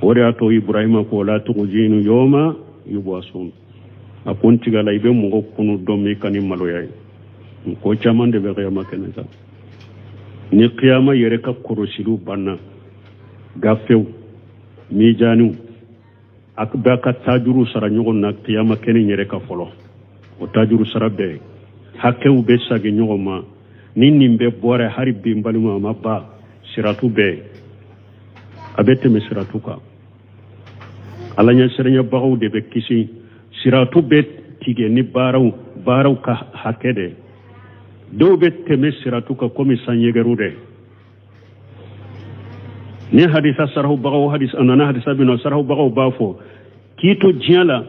O de y'a to Iburahima ko la tukhzini yawma yub'asun. A ko n tigi Ala, i bɛ mɔgɔ kunu don min, i kan'i maloya ye. Ko caman de bɛ kiyama kɛnɛ kan. Ni kiyama yɛrɛ ka kɔrɔsiliw banna, gafew, mijaniw, a b'a ka tajuru sara ɲɔgɔn na kiyama kɛnɛ yɛrɛ ka fɔlɔ. O tajuru sara bɛɛ hakɛw bɛ sagi ɲɔgɔn ma. Ni nin bɛɛ bɔra, hali bi n balima, a ma ban. Siratu bɛɛ a bɛ tɛmɛ siratu kan. Ala ɲɛsiranyabagaw de bɛ kisi. Siratu bɛ tigɛ ni baaraw ka hakɛ de. Dɔw bɛ tɛmɛ siratu kan komi sanjɛgɛru dɛ. Ni hadisa sarahubagaw, hadisa a nana, hadisa bɛ na, sarahubagaw b'a fɔ k'i to diɲɛ la,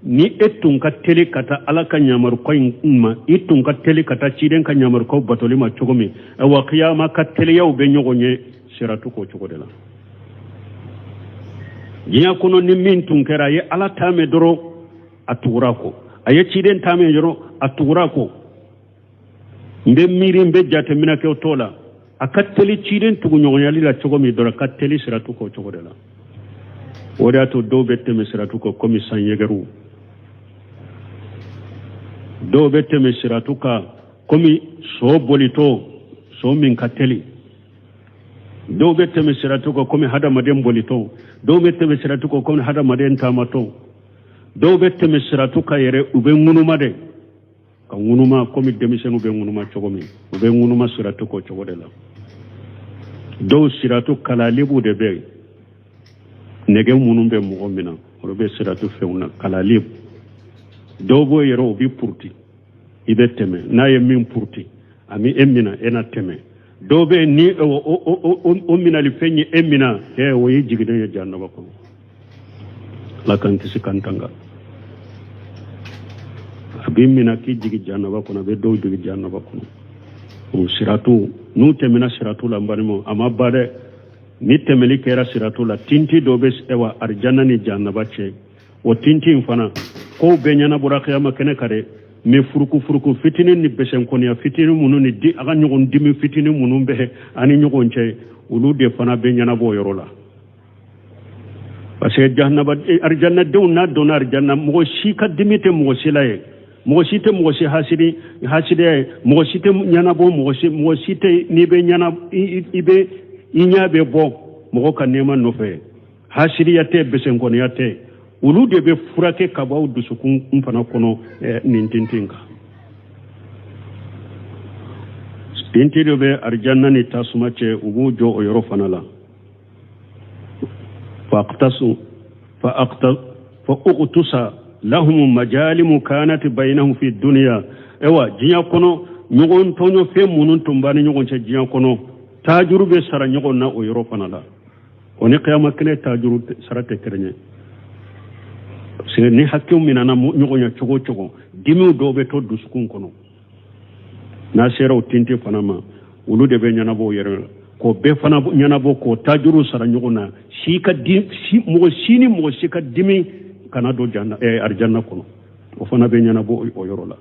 ni e tun ka teli ka taa Ala ka ɲamarukaw in ma, i tun ka teli ka taa ciden ka ɲamarukaw batoli ma cogo min, ayiwa, kiyama ka teliyaw bɛ ɲɔgɔn ye siratu k'o cogo de la. Diɲɛ kɔnɔ, ni min tun kɛra, a ye Ala ta mɛn dɔrɔn, a tugura kɔ, a ye ciden ta mɛn dɔrɔn, a tugura kɔ. N bɛ miiri, n bɛ jateminɛ kɛ o t'o la. A ka teli ciden tuguɲɔgɔnyali la cogo min dɔrɔn, a ka teli siratu kɔ cogo de la. O de y'a to dɔw bɛ tɛmɛ siratu kan komi sanjɛgɛriw, dɔw bɛ tɛmɛ siratu kan komi so bolitɔ, so min ka teli. Dɔw bɛ tɛmɛ siratu kan komi hadamaden bolitɔ, dɔw bɛ tɛmɛ siratu kan komi hadamaden taamatɔ, dɔw bɛ tɛmɛ siratu kan yɛrɛ, u bɛ ŋunuma de ka ŋunuma komi denmisɛnninw bɛ ŋunuma cogo min. U bɛ ŋunuma siratu kɔ cogo de la. Dɔw siratu kalalibu de bɛ yen, nɛgɛ minnu bɛ mɔgɔ min na, olu bɛ siratu fɛnw na, kalalibu. Dɔw b'o yɛrɛ, u bɛ puruti, i bɛ tɛmɛ. N'a ye min puruti, a mi e mina, e na tɛmɛ. Dɔw bɛ yen, ni o minalifɛn ye e mina, ɛ, o ye jiginnen ye jahanama kɔnɔ. Ala k'an kisi k'an tanga. A b'i mina k'i jigi jahanaba kɔnɔ, a bɛ dɔw jigi jahanaba kɔnɔ. O siratu, n'u tɛmɛna siratu la, n balimaw, a ma ba dɛ. Ni tɛmɛli kɛra siratu la, tinti dɔ bɛ ɛwa arijanna ni jahanaba cɛ. O tinti in fana, kow bɛɛ ɲɛnabɔra kiyama kɛnɛ kan dɛ, mais furuku furuku fitinin ni bɛsɛnkɔniya fitinin minnu ni di a ka ɲɔgɔn dimi fitinin minnu bɛ ani ɲɔgɔn cɛ, olu de fana bɛ ɲɛnabɔ o yɔrɔ la. Parce que jahanaba, arijannadenw n'a donna arijanna, mɔgɔ si ka dimi tɛ mɔgɔ si la ye, mɔgɔ si tɛ mɔgɔ si hasidi hasidiya ye, mɔgɔ si tɛ ɲɛnabɔ mɔgɔ si, mɔgɔ si tɛ n'i bɛ ɲɛna, i bɛ i ɲɛ bɛ bɔ mɔgɔ ka nɛɛma nɔfɛ. Hasidiya tɛ, bɛsɛnkɔniya tɛ. Olu de bɛ furakɛ ka bɔ aw dusukun fana kɔnɔ. Nin tintin kan, tintin dɔ bɛ arijanna ni tasuma cɛ, u b'u jɔ o yɔrɔ fana la. Faqtasu fa fa lahum majalimu kanat bainahum fi dunya. Ewa, diɲɛ kɔnɔ, ɲɔgɔn tɔɲɔ fɛn minnu tun b'a ni ɲɔgɔn cɛ diɲɛ kɔnɔ, taajuru bɛ sara ɲɔgɔn na o yɔrɔ fana la. O ni kiyama kɛnɛ taajuru sara tɛ kelen ye, parce que ni hakɛw minɛna ɲɔgɔn ye cogo o cogo, dimiw dɔw bɛ to dusukun kɔnɔ. N'a sera o tinti fana ma, olu de bɛ ɲɛnabɔ o yɛrɛ la, k'o bɛɛ fana ɲɛnabɔ, k'o tajuru sara ɲɔgɔn na. Si ka di si, mɔgɔ si ni mɔgɔ si ka dimi kana don janna, arijanna kɔnɔ. O fana bɛ ɲɛnabɔ o yɔrɔ la.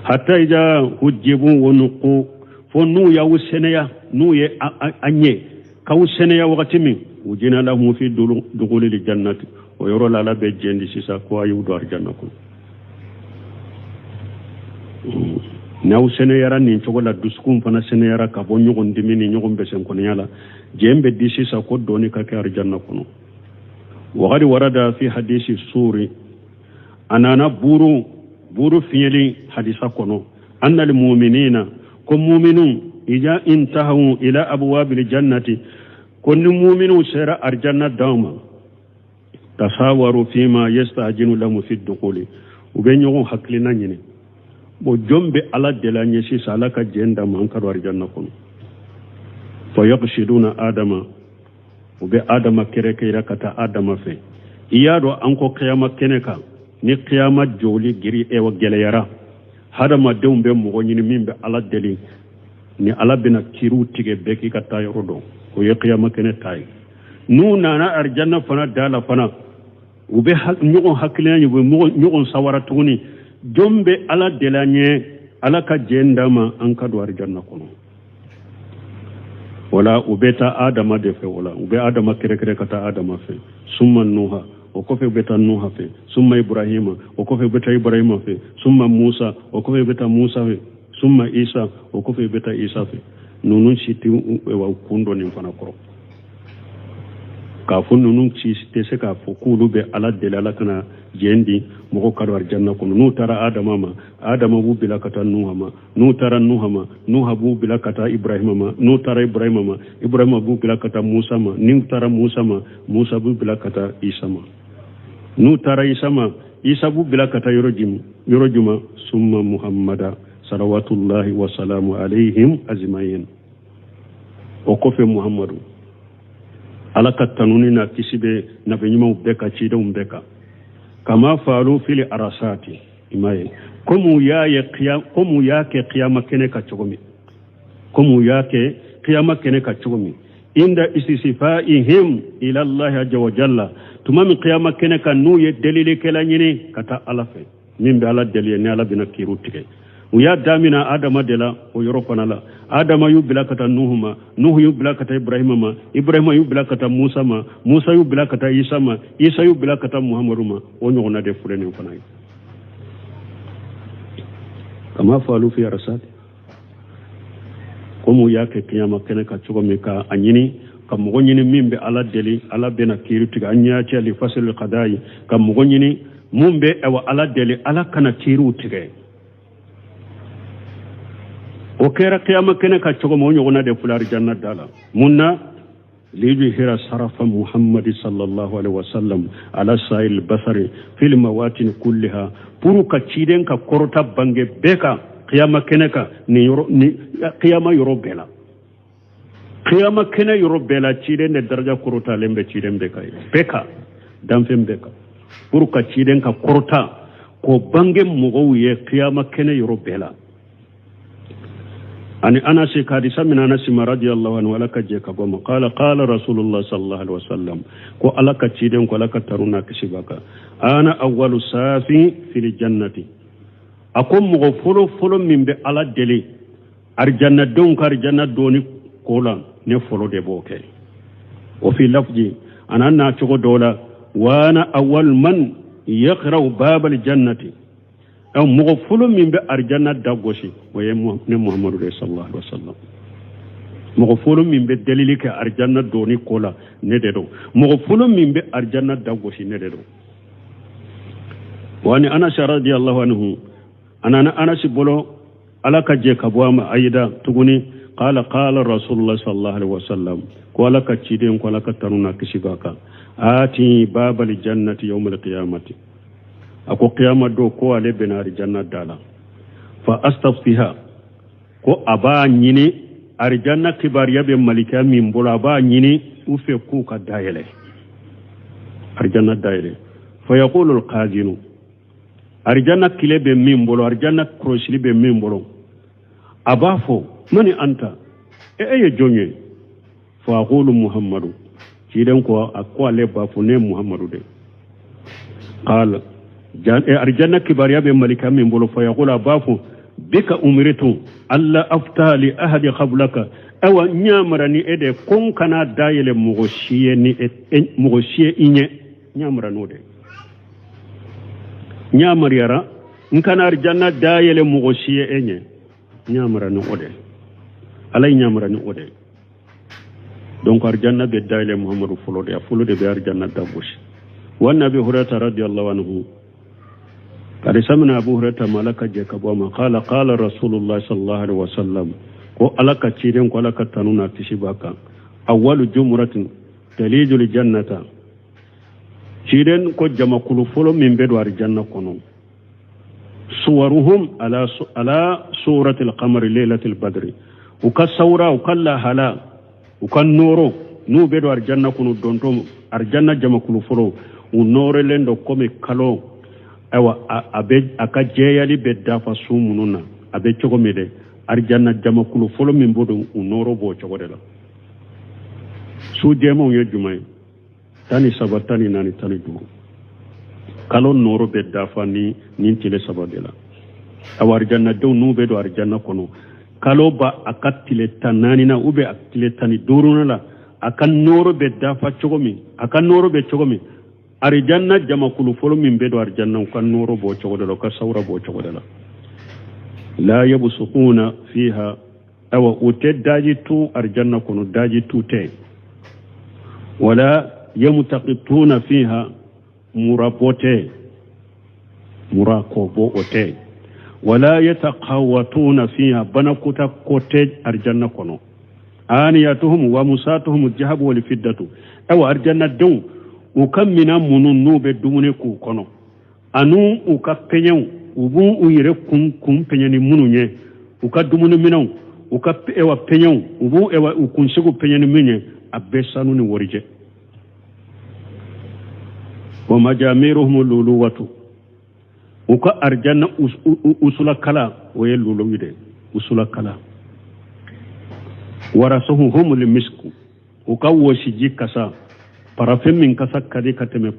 Hatta ida hujjibu wa nuqu, fo n'u y'aw sɛnɛya, n'u ye a ɲɛ k'aw sɛnɛya wagati min, ujina lahum fi dukhulil jannati. O yɔrɔ la, Ala bɛ jɛn di sisan ko a y'u don arijanna kɔnɔ. N'aw sɛnɛyara nin cogo la, dusukun fana sɛnɛyara ka bɔ ɲɔgɔn dimi ni ɲɔgɔn bɛsɛnkɔniya la, jɛn bɛ di sisan ko dɔɔni ka kɛ arijanna kɔnɔ. Wagadi warada fi hadisi suri, a nana buru fiɲɛli hadisa kɔnɔ, annal muminina, ko muminu, ija intahaw ila abwabil jannati, ko ni muminu sera arijanna daw ma, tasawaru fima yastajinu lahum fi dukhuli, u bɛ ɲɔgɔn hakilina ɲini. Bon, jɔn bɛ Ala deli an ye sisan, Ala ka jɛn d'an ma an ka don arijanna kɔnɔ? Fa yaqsiduna Adama, u bɛ Adama kɛrɛkɛra ka taa Adama fɛ. I y'a dɔn, an ko kiyama kɛnɛ kan, ni kiyama jɔli giri ɛwa gɛlɛyara, hadamadenw bɛ mɔgɔ ɲini min bɛ Ala deli. Ni Ala bɛna kiriw tigɛ, bɛɛ k'i ka taa yɔrɔ dɔn, o ye kiyama kɛnɛ ta ye. N'u nana arijanna fana da la fana, u bɛ ɲɔgɔn hakilina ye, u bɛ ɲɔgɔn sawara tuguni: jɔn bɛ Ala deli an ye Ala ka jɛn d'an ma an ka don arijanna kɔnɔ. O la u bɛ taa Adama de fɛ. O la u bɛ Adama kɛrɛkɛrɛ ka taa Adama fɛ, summa Nuha, o kɔfɛ u bɛ taa Nuha fɛ, summa Ibrahima, o kɔfɛ u bɛ taa Ibrahima fɛ, summa Musa, o kɔfɛ u bɛ taa Musa fɛ, summa Isa, o kɔfɛ u bɛ taa Isa fɛ. Ninnu si tɛ u kun dɔn nin fana kɔrɔ, k'a fɔ ninnu si tɛ se k'a fɔ k'olu bɛ Ala deli Ala ka na jɛn di mɔgɔ ka don arijanna kɔnɔ. N'u taara Adama ma, Adama b'u bila ka taa Nuha ma. N'u taara Nuha ma, Nuha b'u bila ka taa Ibrahima ma. N'u taara Ibrahima ma, Ibrahima b'u bila ka taa Musa ma. N'u taara Musa ma, Musa b'u bila ka taa Isa ma. N'u taara Isa ma, Isa b'u bila ka taa yɔrɔ yɔrɔ juma? Summa Muhammada salawatullahi wa salamu alayhim ajmain, o kɔfɛ Muhammadu, Ala ka tanuni n'a kisi bɛ nabi ɲumanw bɛɛ kan, cidenw bɛɛ kan. Kama faalu fili arasati, i m'a ye, komi u y'a ye, komi u y'a kɛ kiyama kɛnɛ kan cogo min, komi u y'a kɛ kiyama kɛnɛ kan cogo min, inda istisfaihim ila Allahi azza wa jalla, tuma min kiyama kɛnɛ kan n'u ye delilikɛla ɲini ka taa Ala fɛ, min bɛ Ala deli ye ni Ala bɛna kiiriw tigɛ. U y'a damina Adama de la. O yɔrɔ fana la, Adama y'u bila ka taa Nuhu ma, Nuhu y'u bila ka taa Ibrahima ma, Ibrahima y'u bila ka taa Musa ma, Musa y'u bila ka taa Isa ma, Isa y'u bila ka taa Muhamadu ma. O ɲɔgɔnna de filɛ nin fana ye. Kama faalu fi arasati, komi u y'a kɛ kiyama kɛnɛ kan cogo min, ka a ɲini ka mɔgɔ ɲini min bɛ Ala deli Ala bɛna kiiri tigɛ, an y'a cɛ li fasili kadayi, ka mɔgɔ ɲini mun bɛ awa Ala deli Ala kana kiiriw tigɛ. O kɛra kiyama kɛnɛ kan cogo min, o ɲɔgɔnna de filɛ arijanna da la. Mun na? Liyuzhira sarafa Muhammadi sallallahu alaihi wasallam ala sa'il basari fil mawatin kulliha, pour ka ciden ka kɔrɔta bange bɛɛ kan kiyama kɛnɛ kan, nin yɔrɔ ni kiyama yɔrɔ bɛɛ la, kiyama kɛnɛ yɔrɔ bɛɛ la, ciden de daraja kɔrɔtalen bɛ ciden bɛɛ kan, bɛɛ kan, danfɛn bɛɛ kan, pour ka ciden ka kɔrɔta k'o bange mɔgɔw ye kiyama kɛnɛ yɔrɔ bɛɛ la. Ani Anasi ka hadisa min Anasi ma radiyallahu anhu, Ala ka jɛ ka bɔ ma, qala qala Rasulullah sallallahu alaihi wasallam, ko Ala ka ciden ko, Ala ka tanu n'a kisi b'a kan, ana awwalu safi fil jannati, a ko mɔgɔ fɔlɔ fɔlɔ min bɛ Ala deli arijannadenw ka arijanna donni ko la, ne fɔlɔ de b'o kɛ. O fi lafji, a nana cogo dɔw la, wa ana awwal man yaqra'u babal jannati, mɔgɔ fɔlɔ min bɛ arijanna da gosi, o ye ne Muhammadu de sallallahu alaihi wasallam. Mɔgɔ fɔlɔ min bɛ delili kɛ arijanna donni ko la, ne de don. Mɔgɔ fɔlɔ min bɛ arijanna da gosi, ne de don. Wa ni Anas radiyallahu anhu, a nana Anasi bolo, Ala ka jɛ ka bɔ a ma, ayida tuguni, qala qala Rasulullah sallallahu alaihi wasallam, ko Ala ka ciden ko, Ala ka tanu n'a kisi b'a kan, ati babal jannati yawmal qiyamati, a ko kiyama don ko ale bɛna arijanna da la, fa astaftiha, ko a b'a ɲini arijanna kibariya bɛ malika min bolo, a b'a ɲini u fɛ k'u ka dayɛlɛ, arijanna dayɛlɛ. Fa yaqulu alqazinu, arijanna kile bɛ min bolo, arijanna kɔlɔsili bɛ min bolo, a b'a fɔ mani anta, e ye jɔn ye? Fa aqulu Muhammadu, ciden ko, a ko ale b'a fɔ ne ye Muhammadu de. Qala, arijanna kibariya bɛ malika min bolo, fa yaqulu, a b'a fɔ bika umiritu alla aftaha li ahadi qablaka, awa n yamara ni e de ko n kana dayɛlɛ mɔgɔ si ye ni mɔgɔ si ye i ɲɛ, n yamara n'o de, n yamaruyara n kana arijanna dayɛlɛ mɔgɔ si ye e ɲɛ, n yamara ni o de, Ala ye yamara ni o de. Donc arijanna bɛ dayɛlɛ Muhammadu fɔlɔ de, a fɔlɔ de bɛ arijanna da gosi. Wa nabi Hurairata radiyallahu anhu, hadisa mina Abu Hurairata ma, Ala ka jɛ ka bɔ a ma, qala qala Rasulullah sallallahu alaihi wasallam, ko Ala ka ciden ko, Ala ka tanu n'a kisi b'a kan, awwalu jumratin talijul jannata, ciden ko jamakulu fɔlɔ min bɛ don arijanna kɔnɔ, suwaruhum ala suratil qamari laylatil badri, u ka sawura, u ka lahala, u ka nɔɔrɔ n'u bɛ don arijanna kɔnɔ dontɔ, arijanna jamakulu fɔlɔ, u nɔɔrɔlen don komi kalo, ayiwa a bɛ a ka jɛyali bɛ dafa su minnu na, a bɛ cogo min dɛ, arijanna jamakulu fɔlɔ min b'o don, u nɔɔrɔ b'o cogo de la. Su jɛmanw ye jumɛn ye? 13, 14, 15. Kalo nɔɔrɔ bɛ dafa ni nin tile saba de la. Awa, arijannadenw n'u bɛ don arijanna kɔnɔ, kalo ba a ka tile 14 na ou bien a tile 15 la, a ka nɔɔrɔ bɛ dafa cogo min, a ka nɔɔrɔ bɛ cogo min, arijanna jamakulu fɔlɔ min bɛ don arijanna, u ka nɔɔrɔ b'o cogo de la, u ka sawura b'o cogo de la. La yabsukuna fiha, awa, u tɛ daji tu arijanna kɔnɔ, daji tu tɛ. Wala yamtaqituna fiha, murabɔ tɛ, mura kɔ bɔ o tɛ. Wala yataqawatuna fiha, banakuta ko tɛ arijanna kɔnɔ. Aniyatuhum wa musatuhum jahabu wal fiddatu. Awa, arijanna denw, u ka minan minnu n'u bɛ dumuni k'u kɔnɔ, ani u ka pɛɲɛw, u b'u u yɛrɛ kun kun pɛɲɛ ni minnu ye, u ka dumuni minɛnw, u ka ewa pɛɲɛw, u b'u ewa u kunsigiw pɛɲɛ ni min ye, a bɛɛ sanu ni warijɛ. Wa majamiruhum luluwatu, u ka arijanna usulakala, o ye lulu de usulakala. Warasuhum misku, u ka wɔsiji kasa, parafɛn min kasa ka di ka tɛmɛ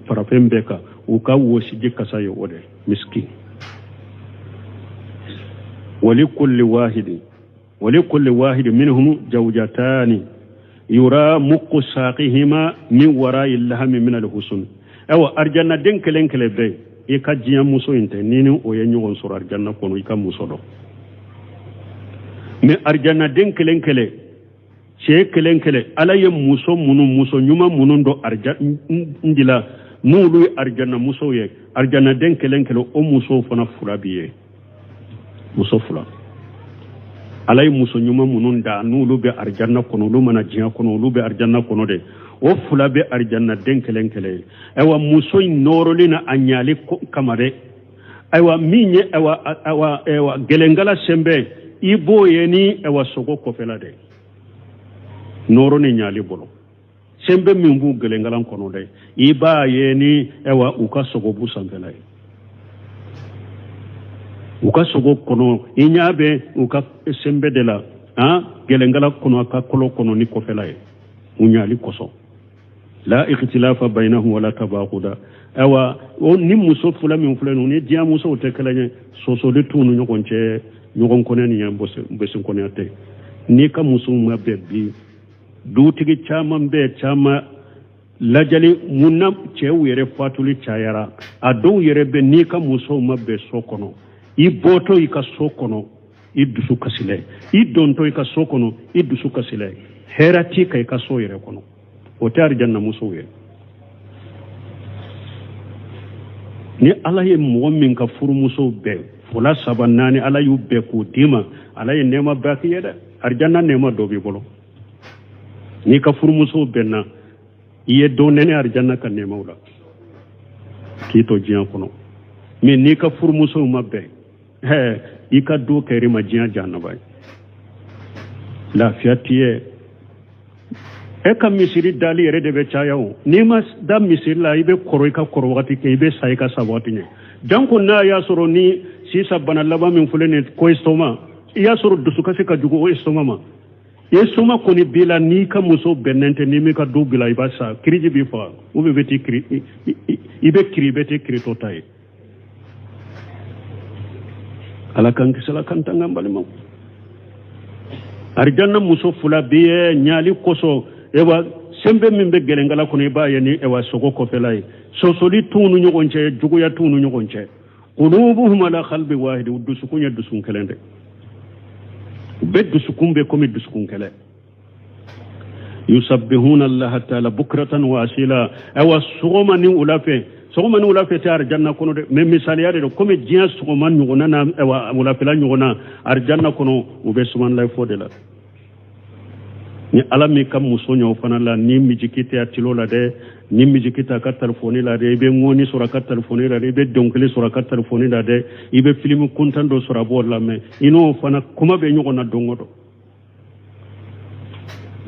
parafɛn bɛɛ kan, u ka wɔsiji kasa ye o de miski. Walikulli wahidi, walikulli wahidi minhum jawjatani yura muqu saqihima min wara'i lahami min alhusun. Awa, arijanna den kelen kelen bɛɛ, i ka diɲɛ muso in tɛ ni ni o ye ɲɔgɔn sɔrɔ arijanna kɔnɔ, i ka muso dɔn. Mais arijanna den kelen kelen, cɛ kelen kelen, Ala ye muso minnu, muso ɲuman minnu dɔn arjanna, n'olu ye arijanna musow ye, arijanna den kelen kelen, o musow fana fila b'i ye, muso fila. Ala ye muso ɲuman minnu da, n'olu bɛ arijanna kɔnɔ, olu mana diɲɛ kɔnɔ, olu bɛ arijanna kɔnɔ de, o fila bɛ arijanna den kelen kelen ye. Ayiwa, muso in nɔɔrɔlen na a ɲali kama dɛ. Ayiwa, min ye ayiwa ayiwa ayiwa gɛlɛnkala sɛnbɛ, i b'o ye ni ayiwa sogo kɔfɛla dɛ, nɔɔrɔ ni ɲali bolo. Sɛnbɛ min b'u gɛlɛnkalan kɔnɔ dɛ, i b'a ye ni ayiwa u ka sogobu sanfɛla ye, u ka sogo kɔnɔ, i ɲa bɛ u ka sɛnbɛ de la, han, gɛlɛnkala kɔnɔ, a ka kɔlɔ kɔnɔ ni kɔfɛla ye, u ɲali kosɔn. La ikhtilafa bainahum wala tabaquda. Ayiwa, o ni muso fila min filɛ nin, ni diɲɛ musow tɛ kelen ye, sɔsɔli t'u ni ɲɔgɔn cɛ, ɲɔgɔn kɔnɛ ni bɛsi kɔnɛya tɛ. N'i ka musow ma bɛn bi, dutigi caman bɛ caman lajali mun na, cɛw yɛrɛ fatuli cayara. A dɔw yɛrɛ bɛ, n'i ka musow ma bɛn so kɔnɔ, i bɔtɔ i ka so kɔnɔ, i dusu kasila, i dontɔ i ka so kɔnɔ, i dusu kasila, hɛrɛ t'i kan i ka so yɛrɛ kɔnɔ. O tɛ arijanna musow ye. Ni Ala ye mɔgɔ min ka furumusow bɛn fila, saba, naani, Ala y'u bɛɛ k'u d'i ma, Ala ye nɛɛma bɛɛ k'i ye dɛ. Arijanna nɛɛma dɔ b'i bolo. N'i ka furumusow bɛnna, i ye dɔ nɛnɛ arijanna ka nɛɛmaw la k'i to diɲɛ kɔnɔ. Mais n'i ka furumusow ma bɛn, hɛ, i ka du kɛr'i ma diɲɛ jahanaba ye, lafiya t'i ye. E ka misiri dali yɛrɛ de bɛ caya. O n'i ma da misiri la, i bɛ kɔrɔ i ka kɔrɔ wagati kɛ, i bɛ sa i ka sa wagati ɲɛ. Janko n'a y'a sɔrɔ ni sisan bana laban min filɛ nin ye ko estomac, i y'a sɔrɔ dusukasi ka jugu o estomac ma. Estomac kɔni b'i la, n'i ka muso bɛnnen tɛ, n'i m'i ka du bila, i b'a sa, kiriji b'i faga, ou bien i bɛ t'i kiri, i bɛ kiri, i bɛ t'i kiritɔ ta ye. Ala k'an kisi, Ala k'an tanga. N balimaw, arijanna muso fila bi ye ɲali kosɔn. Ewa, sɛnbɛ min bɛ gɛlɛnkala kɔnɔ, i b'a ye ni ewa sogo kɔfɛla ye. Sɔsɔli t'u ni ɲɔgɔn cɛ, juguya t'u ni ɲɔgɔn cɛ. Qulubuhum ala qalbi wahidi, u dusukun ye dusukun kelen dɛ, u bɛɛ dusukun bɛ komi dusukun kelen. Yusabbihuna Allaha taala bukratan wa asila. Ayiwa, sɔgɔma ni wula fɛ, sɔgɔma ni wula fɛ tɛ arijanna kɔnɔ dɛ, mais misaliya de don, komi diɲɛ sɔgɔma ɲɔgɔnna na, ayiwa, wulafɛla ɲɔgɔnna, arijanna kɔnɔ, u bɛ subahanallahi fɔ de la. Ni Ala m'i ka muso ɲɛ o fana la, ni misiki tɛ a tilo la dɛ, ni misiki tɛ a ka telefɔni la dɛ, i bɛ ŋɔni sɔrɔ a ka telefɔni la dɛ, i bɛ dɔnkili sɔrɔ a ka telefɔni la dɛ, i bɛ filimu kuntan dɔ sɔrɔ, a b'o lamɛn, i n'o fana kuma bɛ ɲɔgɔn na don o don.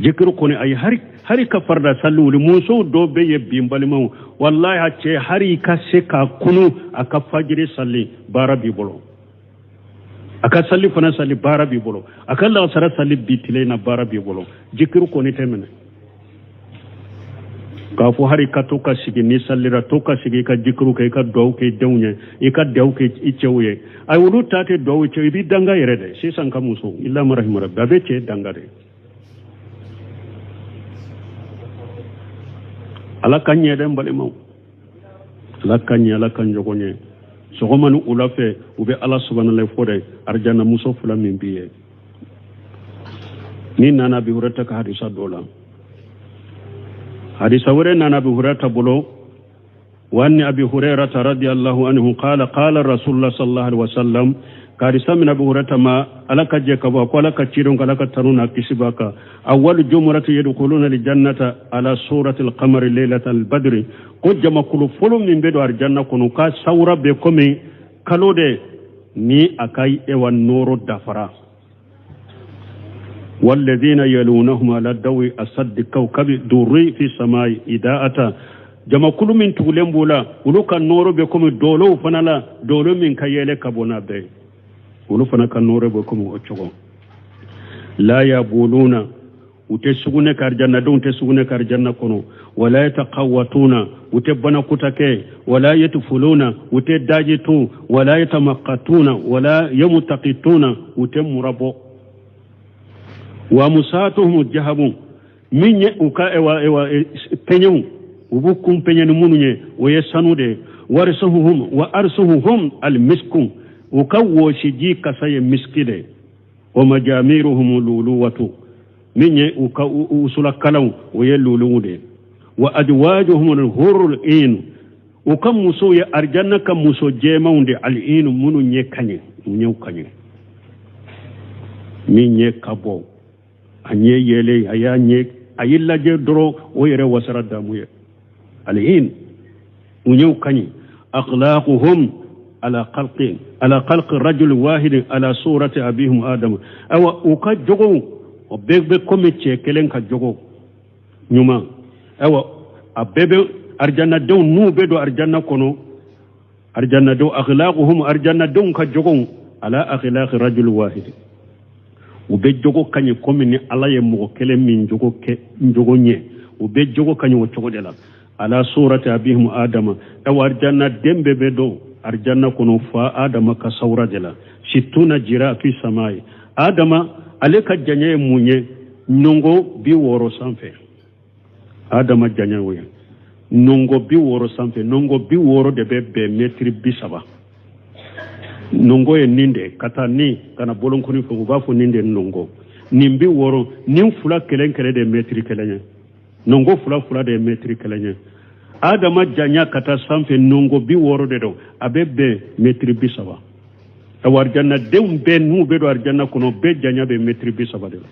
Jikiru kɔni ayi, hari hari ka farida sali wuli. Musow dɔw bɛ yen bi, n balimaw, walahi, a cɛ, hari i ka se k'a kunu a ka fajiri sali, baara b'i bolo. A ka sali fana sali, baara b'i bolo. A ka lasara sali bi tile in na, baara b'i bolo. Jikiru kɔni tɛ minɛ. K'a fɔ hari ka to ka sigi n'i salira, to ka sigi i ka jikuru kɛ, i ka duwawu kɛ i denw ye, i ka duwawu kɛ i cɛw ye. Ayi, olu ta tɛ duwawu cɛ, i b'i danga yɛrɛ dɛ. Sisan ka muso, illa man rahima rabbi, a bɛ cɛ danga de. Ala ka ɲɛ dɛ, n balimaw, Ala ka ɲɛ, Ala ka ɲɔgɔn ye. Sɔgɔma ni wula fɛ, u bɛ Ala subhanallah fɔ dɛ. Arijana muso fila min b'i ye ni nana Abi Hurata ka hadisa dɔ la, hadisa wɛrɛ nana Abi Hurata bolo. وعن أبي هريرة رضي الله عنه قال قال رسول الله صلى الله عليه وسلم. Karisa min Abu Hurairata ma, Ala ka jɛ ka bɔ, ko Ala ka cidenw ka Ala ka tanu n'a kisi b'a kan: awwalu jumrati yadkhuluna aljannata ala surati alqamari laylata albadri. Ko jamakulu fɔlɔ min bɛ don arijanna kɔnɔ, ka sawura bɛ komi kalo de ni a ka ewa nɔɔrɔ dafara. Walladhina yalunahum ala dawi asaddi kawkabi durri fi samai idaata. Jamakulu min tugulen b'u la, olu ka nɔɔrɔ bɛ komi dɔlɔw fana la, dɔlɔ min ka yɛlɛ ka bɔ n'a bɛɛ ye, olu fana ka nɔɔrɔ bɛ komi o cogo. La yabuluna, u tɛ sugunɛ kɛ, arijannadenw tɛ sugunɛ kɛ arijanna kɔnɔ. Wala yataqawwatuna, u tɛ banakuta kɛ. Wala yatfuluna, u tɛ daji tu. Wala yatamakatuna, wala yamutaqituna, u tɛ murabɔ. Wa musatuhum jahabu, min ye u ka ewa ewa peɲɛw, u b'u kun peɲɛ ni minnu ye, o ye sanu de ye. Warisuhuhum wa arsuhuhum almisku, u ka wɔsiji kasa ye miski de ye. Wa majamiruhum luluwatu, min ye u ka usulakalaw, o ye luluw de ye. Wa ajwajuhum alhurul in, u ka musow ye arijanna ka muso jɛmanw de, al-in, minnu ɲɛ ka ɲi, u ɲɛw ka ɲi, min ɲɛ ka bɔ, a ɲɛ yɛlɛ, a y'a ɲɛ, a y'i lajɛ dɔrɔn, o yɛrɛ wasara damu ye. Al-in, u ɲɛw ka ɲi. Akhlaquhum ala khalqi rajul wahid ala surati abihim adam. Awa, u ka jogow, o bɛɛ bɛ komi cɛ kelen ka jogo ɲuman. Awa, a bɛɛ bɛ arijannadenw n'u bɛ don arijanna kɔnɔ, arijannadenw, akhlaquhum, arijannadenw ka jogow, ala akhlaqi rajul wahid, u bɛ jogo ka ɲi komi ni Ala ye mɔgɔ kelen min jogo kɛ jogo ɲɛ, u bɛ jogo ka ɲi o cogo de la, ala surati abihim adama. Awa, arijanna den bɛɛ bɛ don arijanna kɔnɔ fa Adama ka sawura de la. Situna jira fi samayi. Adama ale ka janya ye mun ye? Nɔngɔ 60 sanfɛ. Adama janya o ye nɔngɔ 60 sanfɛ. Nɔngɔ 60 de bɛ bɛn mɛtiri 30. Nɔngɔ ye nin de ka taa ni ka na bolonkɔni fɛ, u b'a fɔ nin de nɔngɔ. Nin 60, nin fila kelen kelen de ye mɛtiri kelen ye. Nɔngɔ fila fila de ye mɛtiri kelen ye. Adama janya ka taa sanfɛ, nɔngɔ 60 de don, a bɛ bɛn mɛtiri 30. Awa, arijanna denw bɛɛ n'u bɛ don arijanna kɔnɔ, bɛɛ janya bɛ mɛtiri 30 de la.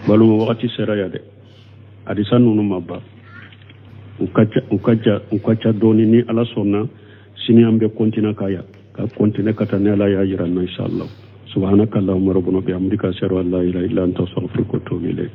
Balima, wagati sera yan dɛ. Hadisa ninnu ma ban, u ka ca, u ka ca, u ka ca dɔɔni. Ni Ala sɔnna, sini an bɛ continuer ka yan ka continuer ka taa, ni Ala y'a jira n na, inshallah. Subhanaka allahumma rabbana bihamdika, ashhadu an la ilaha illa anta, astaghfiruka wa atubu ilayk.